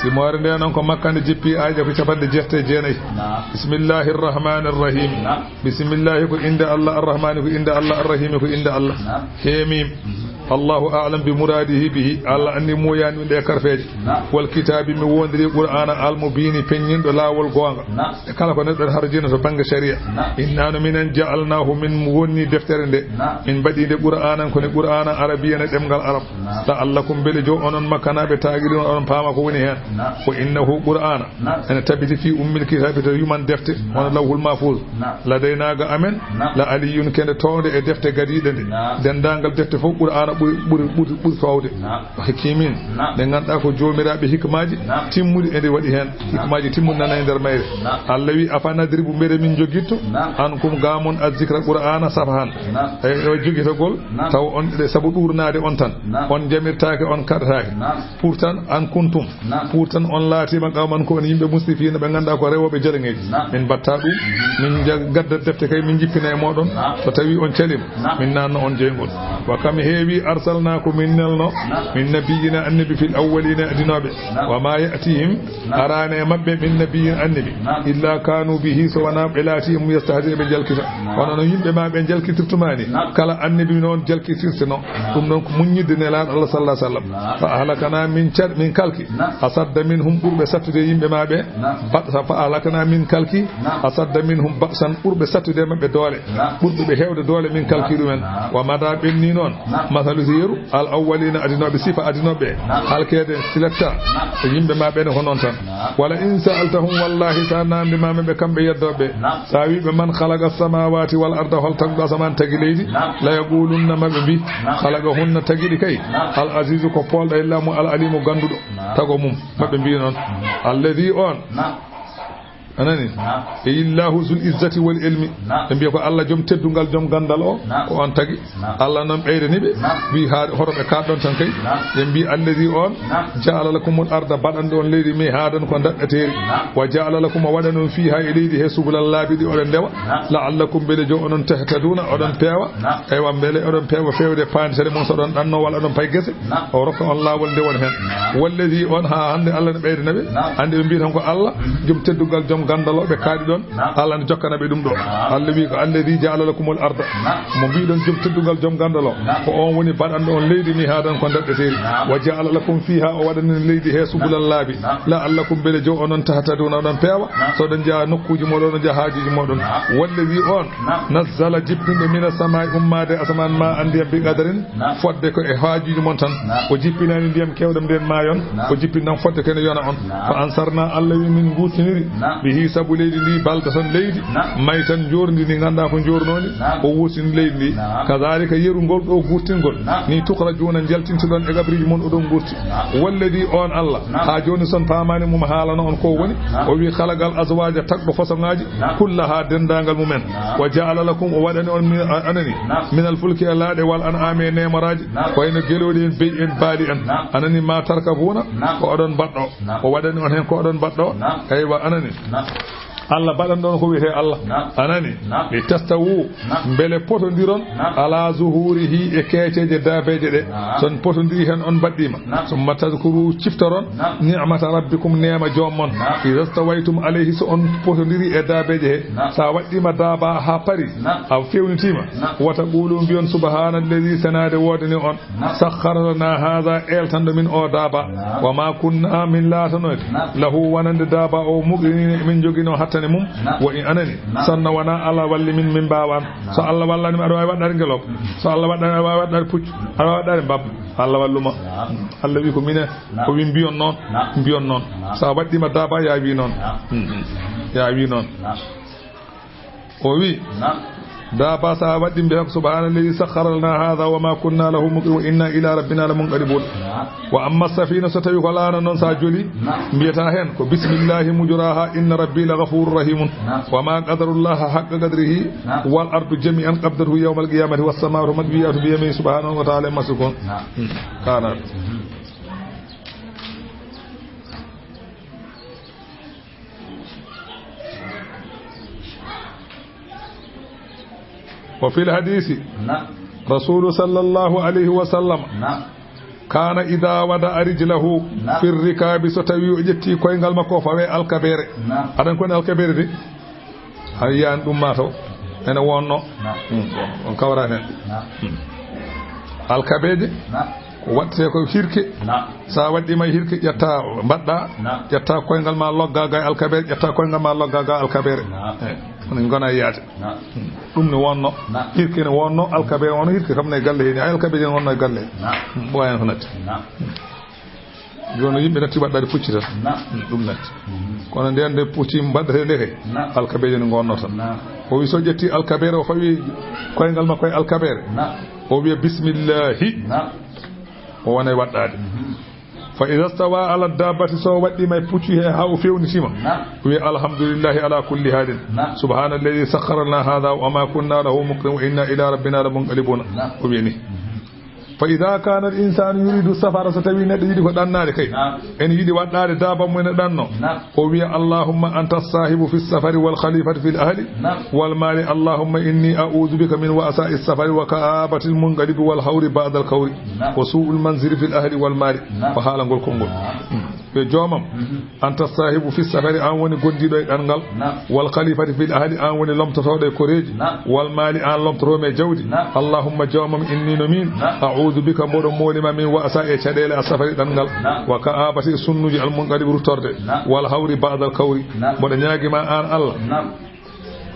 Simoore nde noon ko Makka nde jippi, aaje ko capanɗe jeetati e jeenayi. Naam. Bismillahi arrahmani arrahim. Naam. Bismillahi ko innde Allah, arrahmani ko innde Allah, arrahimi ko innde Allah. Naam. Heemim. Mhm. Allahu a'lam bi muradihi bihi. Allah anndi moyaani nde karfeeje. Naam. Wal kitaabi, mi wondiri Qur'aana al mubiini, peññinɗo laawol goonga. Naam. E kala ko neɗɗo harjino to bannge sharia. Naam. Inna no minen ja'alnaahu, min wonni deftere nde. Naam. Min mbaɗi nde Qur'aanan, ko ne Qur'aana arabiyan e ɗemngal Arab. Naam. La'allakum, mbele jo onon Makkanaaɓe, taaqiluuna, oɗon paama ko woni heen. Naam. Wa innahu Qur'aana. Naam. Ene tabiti fi ummil kitaabi to yuman defte, Naam. Hono Lawhul Mahfuuz. Naam. Ladaynaa ga amen, Naam. La aliyyun kende townde e defte gadiiɗe nde. Naam. Denndaangal defte fof Qur'aana ɓuri, ɓuri, ɓuri, ɓuri toowde. Naam. Hakimin. Naam. Nde ngannduɗaa ko joomiraaɓe hikmaaji Naam. Timmuɗi ene waɗi heen. Naam. Hikmaaji timmuɗi nana e nder mayre. Naam. Allah wi, "Afa nadribu, mbele min jogitto, Naam. Ankum ga mon azzikra Qur'aana safahan." Naam. E, e jogitagol, Naam. Taw on, ɗe sabu ɗuurnaade on tan. Naam. On jamirtaake, on kaɗataake. Naam. Pourtant, an kuntum. Naam. Pourtant, on laatiima qawman ko on yimɓe musrifiina ɓe ngannduɗaa ko rewooɓe jalaŋeeji. Naam. Min mbatta ɗum, Mhm. Min nja-, gadda defte kay, min jippina e mooɗon. Naam. So tawi on caliima, Naam. Min nanna on jeyngol. Naam. Wa kam heewi arsalnaa ko min nelno, Naam. Min nabiyina annabi fil awwalina adinooɓe. Naam. Wa ma ya'tihim, Naam. Araani e maɓɓe min nabiyyin annabi. Naam. Illa kanu bihi, so wonaa ɓe laati e mum yastahzi'uuna ɓe jalkita. Naam. Wano no yimɓe ma ɓe jalkitirtuma ni. Naam. Kala annabi noon jalkitirte no. Naam. Ɗum noon ko muññidde nelaaɗo Allah sallallahu alaihi wasallam. Naam. Fa ahlakana, min car-, min kalki. Naam. Asadda minhum, ɓurɓe sattude yimɓe ma ɓe. Naam. Baɗsa, fa ahlakana, min kalki. Naam. Asadda minhum ba'san, ɓurɓe sattude maɓɓe doole. Naam. Ɓurɓe ɓe heewde doole, min kalki Naam. Ɗumen. Naam. Wa mada, ɓenni noon. Naam. Alusi yeru, al awwalina adinooɓe, sifa adinooɓe, halkeede silakta, e yimɓe ma ɓene ko noon tan. Wala in sa'altahum, wallahi sa namndi ma ɓe kamɓe yeddooɓe, sa wi ɓe man khalaqa samawati wal arda, hol tagɗo asamaan tagi leydi, la yaqulunna ma ɓe mbi, khalaqahunna tagi ɗi kay, al azizu ko poolɗo e laamu, al alimu gannduɗo tago mum, ma ɓe mbi noon. Alladhi on. A nani? Naam. E Illahu zul izzati wal ilmi. Naam. Ɓe mbiya ko Allah joom teddungal, joom ganndal o, naam, ko on tagi. Naam. Allah noon ɓeydani ɓe. Naam. Wi haa hoto ɓe kaaɗɗon tan kay. Naam. Ɓe mbi alladhi on, naam, ja'ala lakumul arda, baɗanɗo on leydi mi haadan ko daɗɗateeri. Naam. Wa ja'ala lakum, o waɗani on fiha, e leydi he, subulan, laabi ɗi oɗon ndewa. Naam. La'allakum, mbele jo onon tahtaduna, oɗon peewa. Naam. Eywa, mbele oɗon peewa feewde paanditare mon so oɗon ɗanno walla oɗon pay gese. Naam. O rokka on laawol nde won heen. Naam. Walladhi on, haa hannde Allah ne ɓeydana ɓe. Naam. Hannde ɓe mbiyi tan ko Allah, mhm, joom teddungal, joom ganndal o, ɓe kaaɗi ɗon. Naam. Allah ne jokkana ɓe ɗum ɗo. Naam. Allah wi ko alladhi ja'ala lakumul arda. Naam. Mo mbiɗon joom teddungal, joom ganndal o. Naam. Ko on woni baɗanɗo on leydi mi haadan ko daɗɗateeri. Naam. Wa ja'ala lakum fiha, o waɗani leydi he subulan, naam, laabi. Naam. La'allakum, mbele jo onon tahtaduna, oɗon peewa. Naam. So oɗon njaha nokkuuji moɗon, oɗon njaha haajuuji moɗon. Naam. Walladhi on, naam, nazzala, jippinde, mina samaa'i, ummaade asamaan, ma an, ndiyam, bi qadarin, naam, fodde ko e haajuuji mon tan. Naam. O jippinaani ndiyam keewɗam nden maayon. Naam. O jippini ɗam fodde ko ene yona on. Naam. Fa ansharna, Allah wi min ngurtiniri, naam, bihi, sabu leydi ndi, baldatan, leydi, naam, maytan, njoorndi ndi nganndaa ko njoornoo ndi. Naam. O wurtini leydi ndi. Naam. Kadhalika, yeru ngol ɗo gurtingol, naam, ni tukhrajuuna, njaltintoɗon e qabriiji mon, oɗon ngurti. Naam. Walladhi on Allah, naam, haa jooni son paamaani mum haalana on ko woni. Naam. O wi khalaqal azwaja, tagɗo façon ngaaji, naam, kullaha, denndaangal mumen. Naam. Wa ja'ala lakum, o waɗani on min, a-, anani, naam, minal fulki, e laaɗe, wal an'ami, e neemoraaji, naam, ko wayno gelooɗi en, be'i en, baali en. Naam. Anani ma tarkabuna, naam, ko oɗon mbaɗɗo. Naam. O waɗani on heen ko oɗon mbaɗɗo. Naam. Eywa, anani. Naam. Allah baɗan ɗon ko wiyetee Allah. Naam. Anani. Naam. Li tastawu. Naam. Mbele potondiron. Naam. Ala zuhurihi, e keeceeje daabeeje ɗe. Naam. So on potondiri heen, on mbaɗɗiima. Naam. Summa tazkuru, ciftoron. Naam. Ni'mata rabbikum, neema joom mon. Naam. Idha stawaytum alayhi, so on potondiri e daabeeje he. Naam. Sa waɗɗiima daaba haa pari. Naam. A fewnitiima. Naam. Wa taqulu, mbiyon, subhaana alladhi, senaade woodani on. Naam. Sakhkhara lana hadha, eltanɗo min o daaba. Naam. Wa ma kunna, min laatanoyde. Naam. Lahu, wonande daaba o, muqrinin, min jogino hattane mum. Naam. Wa in, anani. Naam. Sanna wona Allah walli min, min mbaawan. Naam. So Allah wallani ma, aɗa waawi waɗɗaade ngelooba. So Allah waɗɗani, aɗa waawi waɗɗaade puccu. Aɗa waawi waɗɗaade mbabba. Allah wallu ma. Naam. Allah wi ko minen. Naam. O wi mbiyon noon. Naam. Mbiyon noon. Naam. So a waɗɗiima daaba, ya wi noon. Naam. Mm, mm. Ya wi noon. Naam. O wi, naam, daaba sa waɗɗi, mbiya ko subhaana alladhi sakhkhara lana hadha wa ma kunna lahu muqrinin wa inna ila rabbina lamunqalibun. Naam. Wa amma safina, so tawi ko laana noon, sa joli, naam, mbiyata heen ko bismillahi mujraha inna rabbi la ghafurur rahimun. Naam. Wa ma qadarullaha haqqa qadrihi, naam, wal ardu jami'an qabdatuhu yawmal qiyamati was samawati matwiyatun bi yaminihi subhanahu wa ta'ala amma yushrikun. Naam. Hmm. Kana. Mhm. Wa fil hadisi, naam, rasulu sallallahu alayhi wa sallam, naam, kana idha wada'a rijlahu, naam, fi rikabi, so tawi o ƴetti koyngal makko, o fawe alkabeere. Naam. Aɗan koni alkabeere de? A yiyan ɗum ma taw ene wonno. Naam. Hmm, on kawra hen. Naam. Hmm. Alkabeeje. Naam. Ko waɗtee ko hirke. Naam. So a waɗɗiima e hirke, ƴetta mbaɗɗa, naam, ƴetta koyngal ma logga ga e alkabeere, ƴetta koyngal ma logga ga e alkabeere. Naam. Eh, kono ngona yaade. Naam. Hmm. Ɗum ne wonno. Naam. Hirke ne wonno, alkabeere wonno, hirke kam ne e galle heen. Ay alkabeere ne wonno e galle. Naam. Hmm. Ɓooyan ko natti. Naam. Hmm. Jooni yimɓe natti waɗɗaade pucci tan. Naam. Hmm, ɗum natti. Mhm. Kono nden nde pucci mbaɗɗatee nde kay, naam, alkabeeje ne ngonnoo tan. Naam. O wi so ƴetti alkabeere, o fawi koyngal makko e alkabeere. Naam. O wiya bismillahi. Naam. O wona e waɗɗaade. Mhm. Fa idha stawa ala dabbati, so waɗɗiima e puccu he haa o fewnitiima. Naam. O wiya alhamdulillahi ala kulli halin. Naam. Subhana alladhi sakhkhara lana hadha wa ma kunna lahu muqrinin wa inna ila rabbina lamunqalibun. Naam. O wiya ni. Mhm. Fa idha kana al insanu yuridu safara, so tawi neɗɗo yiɗi ko ɗannaade kay. Naam. Ene yiɗi waɗɗaade daaba mum ene ɗanno. Naam. O wiya, "Allahumma anta sahibu fi safari wal khalifatu fil ahli, naam, wal mali. Allahumma inni a'udhu bika min wa'sa'i safari wa ka'abati al munqalib wal hawri ba'da al kawri, naam, wa su'ul manzili fil ahli wal mali." Naam. O haala ngol konngol. Naam. Hmm. Ɓe joomam, mhm, anta sahibu fi safari, an woni gondiiɗo e ɗanngal. Naam. Wal khalifati fil ahli, an woni lomtotooɗo e koreeji. Naam. Wal mali, an lomtotoomi e jawdi. Naam. Allahumma joomam, inni no min, naam, a'udhu bika, mboɗo moolima, min wa'sa, e caɗeele a safari ɗanngal. Naam. Wa ka'abati, e sunnuji al munqalib, ruttorde. Naam. Wal hawri ba'dal kawri. Naam. Mboɗo ñaagima an Allah. Naam.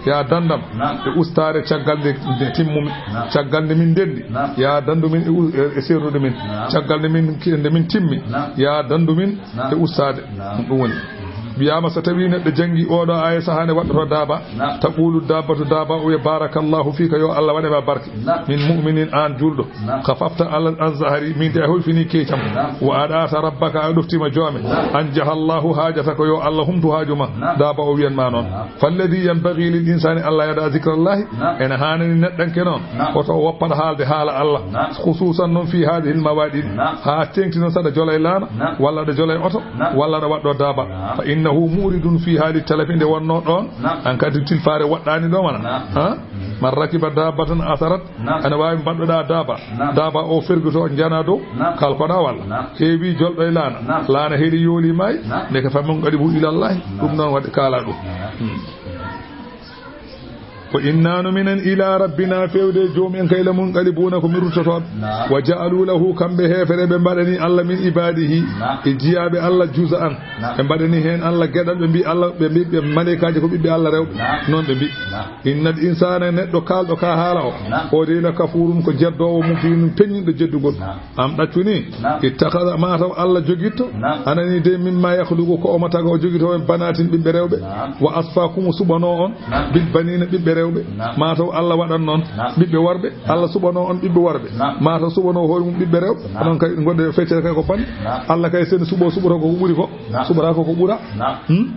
Yaa dandam e ustaare caggal nde, nde timmumi. Caggal nde min ndenndi, yaa dandu min e u-, e, e serrude min. Caggal nde min, nde min timmi, yaa dandu min e ustaade. Ɗum woni, wiyaama so tawii neɗɗo janngi ooɗo aaya sahaa nde waɗɗoto daaba, taqulu dabbatu, daaba o wiya, "Barakallahu fika, yo Allah waɗe ma barke." Min mu'minin, aan julɗo. Khafafta ala an zahri, min de a hoyfini keecam. Wa adata rabbaka, a ɗoftima joome. An jahallahu hajataka, yo Allah humtu haaju ma. Daaba o wiyan ma noon. Falladi yanbaghi lil insani alla yada zikrallahi. Ena haanani neɗɗanke noon, hoto o woppat haalde haala Allah. Khususan noon fi hadhihi al mawaɗiɗi. Haa teŋti noon saɗa jola e laana, walla aɗa jola e oto, walla aɗa waɗɗo daaba. Fa innahu muridun fi hali talafi, nde wonno ɗoon, an kadi tilfaare waɗɗaani ɗo mana. Ha? Man rakiba dabbatan asarat, ana waawi mbaɗɗoɗaa daaba. Daaba o ferguto, jana dow, kalkoɗaa walla. Heewi jolɗo e laana. Laana heeli yooli maayi, ndeke famun qalibu ilallahi. Ɗum noon waɗi kaala ɗum. Hmm. Ko innanu minen ila rabbina, fewde e joomi en kay, lamunqalibuna, ko min ruttotooɓe. Wa ja'alu lahu, kamɓe heefereɓe mbaɗani Allah min ibadihi, e jiyaaɓe Allah juz'an. Ɓe mbaɗani heen Allah geɗal, ɓe mbi Allah, ɓe mbi ɓe malaykaaji ko ɓiɓɓe Allah rewɓe. Noon ɓe mbi. Innal insana, neɗɗo kaalɗo ka haala o, o de la kafurun, ko jeddoowo mubinun, peññinɗo jeddugol. Am ɗaccu ni? Ittakhadha, mataw Allah jogitto, anani de mimma yakhluqu, ko o ma taga o jogito en banatin ɓiɓɓe rewɓe. Wa asfakum, o suɓano on, bil banina, ɓiɓɓe rewɓe. Mataw Allah waɗan noon ɓiɓɓe worɓe, Allah suɓano on ɓiɓɓe worɓe. Mataw suɓano hoore mum ɓiɓɓe rewɓe. Onon kay ngonde feccere kay ko panɗe. Allah kay sen suɓo, suɓoto ko ɓuri ko. Suɓata ko ko ɓura. Hmm?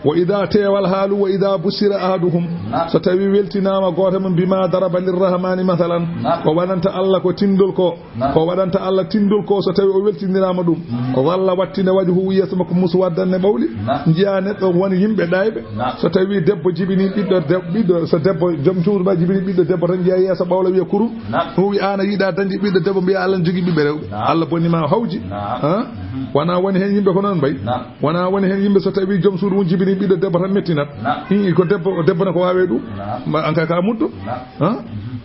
Wa idha, teewal haalu, wa idha bushira ahaduhum, so tawi weltinaama gooto mum, bima daraba lirrahmani mathalan, ko waɗanta Allah ko tindol ko, ko waɗanta Allah tindol ko, so tawi o weltiniraama ɗum, walla wattina wajhu, yeeso makko muswaddan, ne ɓawli. Njiya neɗɗo won yimɓe ɗayɓe, so tawi debbo jibini ɓiɗɗo deb-, ɓiɗɗo, so debbo joom suudu ma jibini ɓiɗɗo debbo tan, njiya yeeso ɓawla, wiya kurum. Ɗum wi aan a yiɗa dañde ɓiɗɗo debbo, mbiya Allah ne jogii ɓiɓɓe rewɓe. Allah boni ma hawji. Ha? Wona woni heen yimɓe ko noon mbayi. Wona woni heen yimɓe so tawi joom suudu mum jibini ɓiɗɗo debbo tan mettinat. Naam. Ii, ko debbo, debbo ne ko waawee ɗum? Naam. Ma an kay ka muddo? Naam. Ha?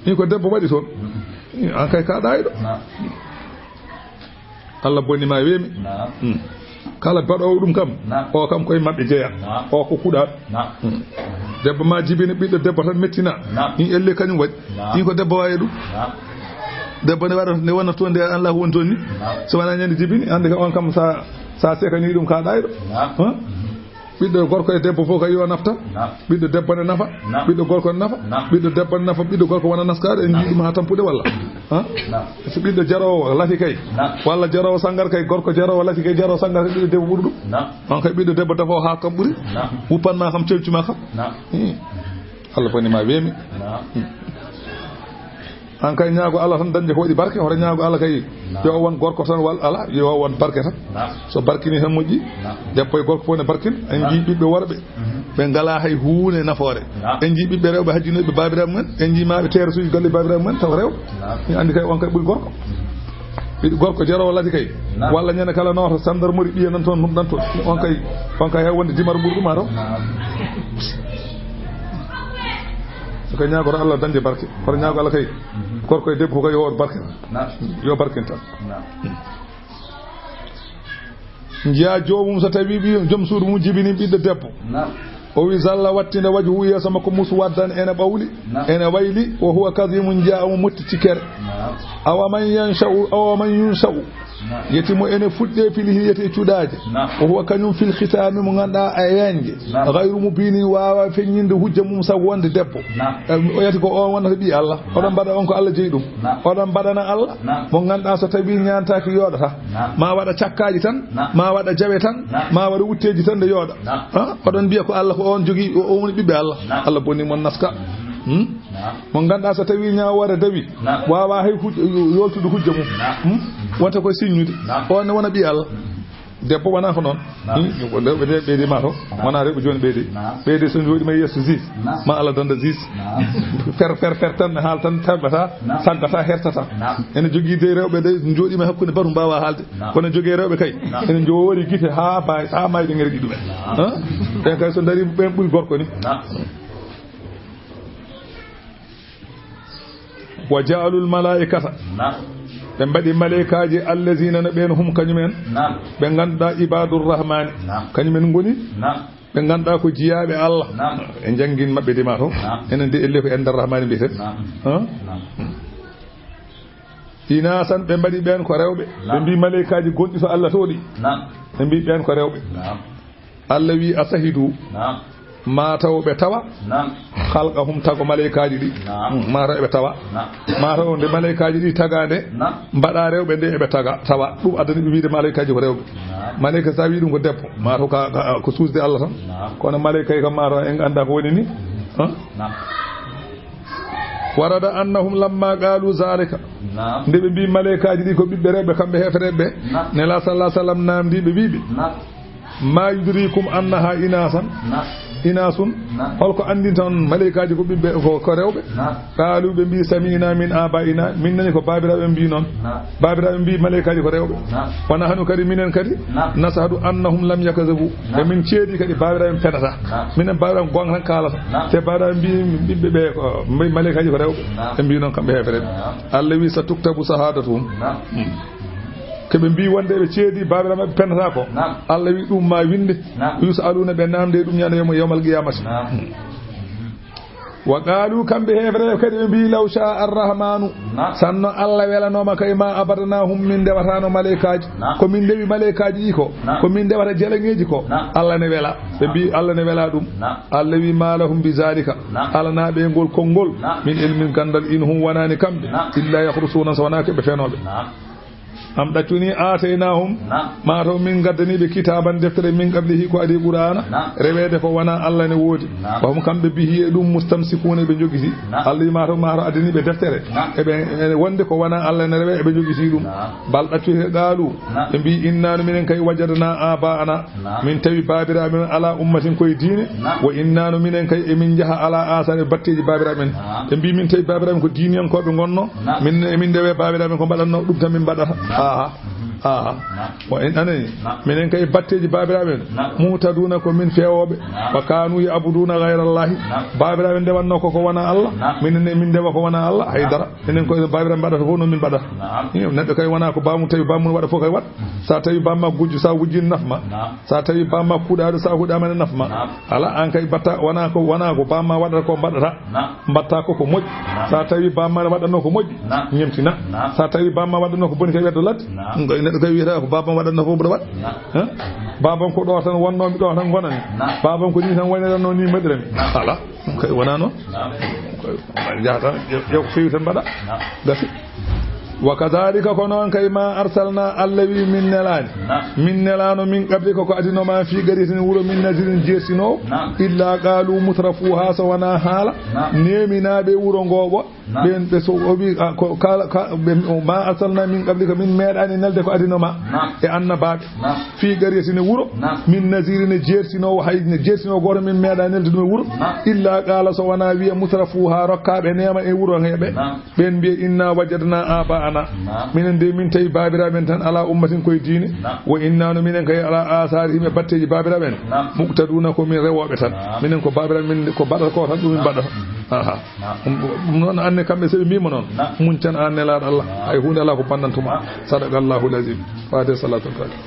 Ii, ko debbo waɗi toon? Mm. Ii, an kay ka ɗaayɗo. Naam. Allah boni ma weemi. Naam. Mm. Kala baɗoowo ɗum kam, naam, o kam koye maɓɓe jeya. Naam. O ko kuɗaaɗo. Naam. Mm. Debbo ma jibini ɓiɗɗo debbo tan mettina. Naam. Ii, elle kañum waɗi. Naam. Ii, ko debbo waawee ɗum? Naam. Debbo ne waɗa, ne wona toon nde Allah woni toon ni. Naam. So wona ñande jibini, hannde kam on kam sa, sa sekani ɗum ka ɗayɗo. Naam. Ha? Ɓiɗɗo gorko e debbo fof kay yo nafta. Naam. Ɓiɗɗo debbo ne nafa. Naam. Ɓiɗɗo gorko ne nafa. Naam. Ɓiɗɗo debbo ne nafa, ɓiɗɗo gorko wona naskaade, en njii ɗum haa tampude walla? Ha? Naam. So ɓiɗɗo jaroowo lati kay. Naam. Walla jaroowo sangar kay, gorko jaroowo lati kay, jaroowo sangar kay, ɓiɗɗo debbo ɓuri ɗum. Naam. On kay ɓiɗɗo debbo dafo haa kam ɓuri. Naam. Wuppan ma kam, celcu ma kam. Naam. Hmm. Allah boni ma weemi. Naam. Hmm. An kay ñaago Allah tan dañde ko waɗi barke, hoto ñaago Allah kay. Naam. Yo o won gorko tan wal ala, yo o won barke tan. Naam. So barkini tan moƴƴi. Naam. Debbo e gorko fof ne barkin. En, naam, njii ɓiɓɓe worɓe. Mhm. Ɓe ngalaa hay huunde nafoore. Naam. En njii ɓiɓɓe rewɓe hajjinooɓe baabiraaɓe mumen. En njii maaɓe teera suuji galle baabiraaɓe mumen tawa rewɓe. Naam. Mi anndi kay on kay ɓuri gorko. Mhm. Ɓiɗɗo gorko jaroowo lati kay. Naam. Walla ñande kala nooto sandarmori ɓiya nan toon, ɗum ɗan toon. On kay, on kay hay wonde dimar ɓuri ɗum a taw. Naam. Ko ñaagoto Allah dañde barke. Kono ñaago Allah kay. Mhm. Gorko e debbo kay yo barke. Naam. Yo barkintan. Naam. Njiya joomum so tawi ɓiyum, joom suudu mum jibini ɓiɗɗo debbo. Naam. O wi zalla wattinde wajhu, yeeso makko muswaddan ene ɓawli, naam, ene wayli, wa huwa kadhimun, njiya omo motti tikkere. Naam. Awa man yansha'u, awa man yunsha'u. Naam. Yeti mo ene fuɗɗe fil hilyati e cuɗaaje. Naam. Wa huwa kañum fil khitami mo ngannduɗaa e yañje. Naam. Ghayru mubini, waawa feññinde hujja mum sabu wonde debbo. Naam. Eh, o yati ko on wonata ɓii Allah. Naam. Oɗon mbaɗa on ko Allah jeyi ɗum. Naam. Oɗon mbaɗana Allah. Naam. Mo ngannduɗaa so tawi ñaantaaki yooɗata. Naam. Ma waɗa cakkaaji tan, naam, ma waɗa jawe tan, naam, ma waɗa wutteeji tan nde yooɗa. Naam. Ha? Oɗon mbiya ko Allah ko on jogii, o, o woni ɓiɓɓe Allah. Naam. Allah boni mon naska. Hmm? Naam. Mo ngannduɗaa so tawi ñaawoore dawi, naam, waawa hay hu-, yoltude hujja mum. Naam. Hmm? Wonta koye siññude. Naam. On ne wona ɓii Allah. Hmm. Debbo wona ko noon. Naam. Hmm? Rewɓe de ɓeydi ma to. Naam. Wona rewɓe jooni ɓeydi. Naam. Ɓeydi so njooɗi ma yeeso juge. Naam. Ma Allah danda juge. Naam. Fer, fer, fer tan, haal tan, tabbata, naam, saggata, hertata. Naam. Ene jogii de rewɓe de, njooɗiima hakkunde batu mbaawa haalde. Naam. Kono jogee rewɓe kay. Naam. Ene njoori gite haa baay, haa maayde ngere ɗi ɗumen. Naam. Ha? Ɓen kay so ndarii ɓen ɓuri gorko ni. Naam. Wa ja'alul malaa'ikata. Naam. Ɓe mbaɗi malaa'ikaaji allazina no ɓeen hum kañumen. Naam. Ɓe ngannduɗaa ibadur rahmani. Naam. Kañumen ngoni. Naam. Ɓe ngannduɗaa ko jiyaaɓe Allah. Naam. En njanngin maɓɓe dima to. Naam. Enen de elle ko en nder Rahmaani mbiyeten. Naam. Han? Naam. Inasan, ɓe mbaɗi ɓeen ko rewɓe. Naam. Ɓe mbi maleykaaji gonɗi to Allah to ɗi. Naam. Ɓe mbi ɓeen ko rewɓe. Naam. Allah wi, "Asahidu." Naam. Ma taw ɓe tawa. Naam. Khalqahum, tago maleykaaji ɗi. Naam. Hmm, ma taw ɓe tawa. Naam. Ma taw nde maleykaaji ɗi tagaande. Naam. Mbaɗa rewɓe nde eɓe taga, tawa. Ɗum addani ɓe wiide maleykaaji ko rewɓe. Naam. Maleyka sa wi ɗum ko debbo, ma taw ka, ka, ko suusde Allah tan. Naam. Kono maleyka kam ma taw en annda ko woni ni. Han? Naam. Warada annahum lamma qalu zalika. Naam. Nde ɓe mbi maleykaaji ɗi ko ɓiɓɓe rewɓe kamɓe heefereɓe. Naam. Nela sallallahu alaihi wasallam namdi ɓe wiɓe. Naam. Ma yudrikum annaha inasan. Naam. Inasun. Naam. Holko anndinta on maleykaaji ko ɓiɓɓe, ko, ko rewɓe? Naam. Qalu, ɓe mbi, sami'na min aba'ina, min nani ko baabiraaɓe mbi noon. Naam. Baabiraaɓe mbi maleykaaji ko rewɓe. Naam. Wa nahnu kadi minen kadi. Naam. Nashhadu annahum lam yakzibu. Naam. E min ceedi kadi baabiraaɓe men penata. Naam. Minen baabiraaɓe goonga tan kaalata. Naam. Te baabiraaɓe mbi ɓiɓɓe ɓe ko mbi maleykaaji ko rewɓe. Naam. Ɓe mbi noon kamɓe heefereɓe. Naam. Allah wi, sa tuktabu shahadatuhum. Naam. Hmm. Ke ɓe mbi wonde ɓe ceedi baabiraaɓe maɓɓe penata ko. Naam. Allah wi ɗum ma winde. Naam. Yus'aluna, ɓe namde ɗum ñande yawma, yawmal qiyamati. Naam. Wa qalu, kamɓe heefereɓe kadi ɓe mbi, law sha arrahmanu, naam, sanno Allah welanooma kay ma abadanahum, min ndewatano maleykaaji. Naam. Ko min ndewi maleykaaji ɗi ko, naam, ko min ndewata jeleŋeeji ko. Naam. Allah ne wela. Ɓe mbi Allah ne wela ɗum. Naam. Allah wi ma lahum bi zalika. Naam. Alana ɓe ngol konngol. Naam. Min ilmin, ganndal, in hum, wonani kamɓe. Naam. Illa yakhrusuna, so wona ko ɓe fenooɓe. Naam. Am ɗaccuni ataynahum, naam, ma taw min ngaddani ɓe kitaban, deftere, min qablihi, ko adi Qur'ana, naam, reweede ko wona Allah ne woodi. Naam. Wa hum, kamɓe, bihi, e ɗum, mustamsikuna, ɓe jogiti. Naam. Allah wi ma taw ma taw addani ɓe deftere. Naam. Eɓe, e wonde ko wona Allah ne rewe, eɓe jogiti ɗum. Naam. Bal ɗaccu he qaalu, naam, ɓe mbi, innanu minen kay wajadna aba'ana, naam, min tawi baabiraaɓe men ala ummatin koye diine. Naam. Wa innanu minen kay emin njaha ala asari batteeji baabiraaɓe men. Naam. Ɓe mbi min tawi baabiraaɓe men ko diiniyankooɓe ngonno. Naam. Min, emin ndewe baabiraaɓe men ko mbaɗatno ɗum tan min mbaɗata. Naam. Aha. Mhm. Aha. Naam. Wa in anani. Naam. Minen kay batteeji baabiraaɓe men. Naam. Muhtaduna, ko min feewooɓe. Naam. Wa kanu ya'buduna ghayra Allahi. Naam. Baabiraaɓe ndewanno ko ko wona Allah. Naam. Minen ne min ndewa ko wona Allah. Hay dara. Minen ko baabiraaɓe mbaɗata fof noon min mbaɗata. Naam. Iyo, neɗɗo kay wona ko baamu tawi baamu waɗa fof kay waɗ. Mhm. Sa tawi bamma gujjo, sa wujjini nafma. Naam. Sa tawi bamma kuɗaɗo, sa huɗama ne nafma. Naam. Ala, an kay batta, wona ko, wona ko bamma waɗata ko mbaɗata. Naam. Mbatta ko ko moƴƴi. Naam. Sa tawi bamma waɗatno ko moƴƴi. Naam. Ñemtina. Naam. Sa tawi bamma waɗatno ko boni kay weddo ladde. Naam. Ngoy neɗɗo kay wiyata ko bamma waɗatno fof mboɗo waɗ. Naam. Hein? Bamam ko ɗo tan wonnomi, ɗo tan gonami. Naam. Bamam ko ni tan waynoranno ni mbaɗirami. Naam. Ala. Ɗum kay wona noon. Naam. Koy jahata, ƴeew, ƴeew ko fewi tan mbaɗa. Naam. Gasi. Wa kadhalika, ko noon kay, ma arsalna, Allah wi min nelaani. Naam. Min nelaano min qablika, ko adinoma, fi qaryatin, wuro, min nazirin, jeertinoowo. Naam. Illa qalu mutrafuha, so wona haala. Naam. Neeminaaɓe wuro ngoo ɓo. Naam. Ɓeen ɓe so o wi, a, ko kala, ka, ɓe, o, ma arsalna min qablika, min meeɗaani nelde ko adinoma. Naam. E annabaaɓe. Naam. Fi qaryatin, e wuro. Naam. Min nazirin, e jeertinoowo, hay ne jeertinoowo gooto min meeɗa nelde ɗum e wuro. Naam. Illa qala, so wona wiya mutrafuha, rokkaaɓe neema e wuro heeɓe. Naam. Ɓeen mbiya inna wajadna aba'ana. Naam. Minen de min tawi baabiraaɓe men tan ala ummatin koye diine. Naam. Wa inna no minen kay ala asarihim e batteeji baabiraaɓe men. Naam. Muqtaduna, ko min rewooɓe tan. Naam. Minen ko baabiraaɓe men ko mbaɗata ko tan ɗum min mbaɗata. Naam. Aha. Naam. Ɗum, ɗum noon anne kamɓe so ɓe mbiima noon. Naam. Muñ tan an nelaaɗo Allah. Naam. Hay huunde alaa ko bannantuma. Naam. Sadaqallahu lazim. Fatiha salatul fatiha.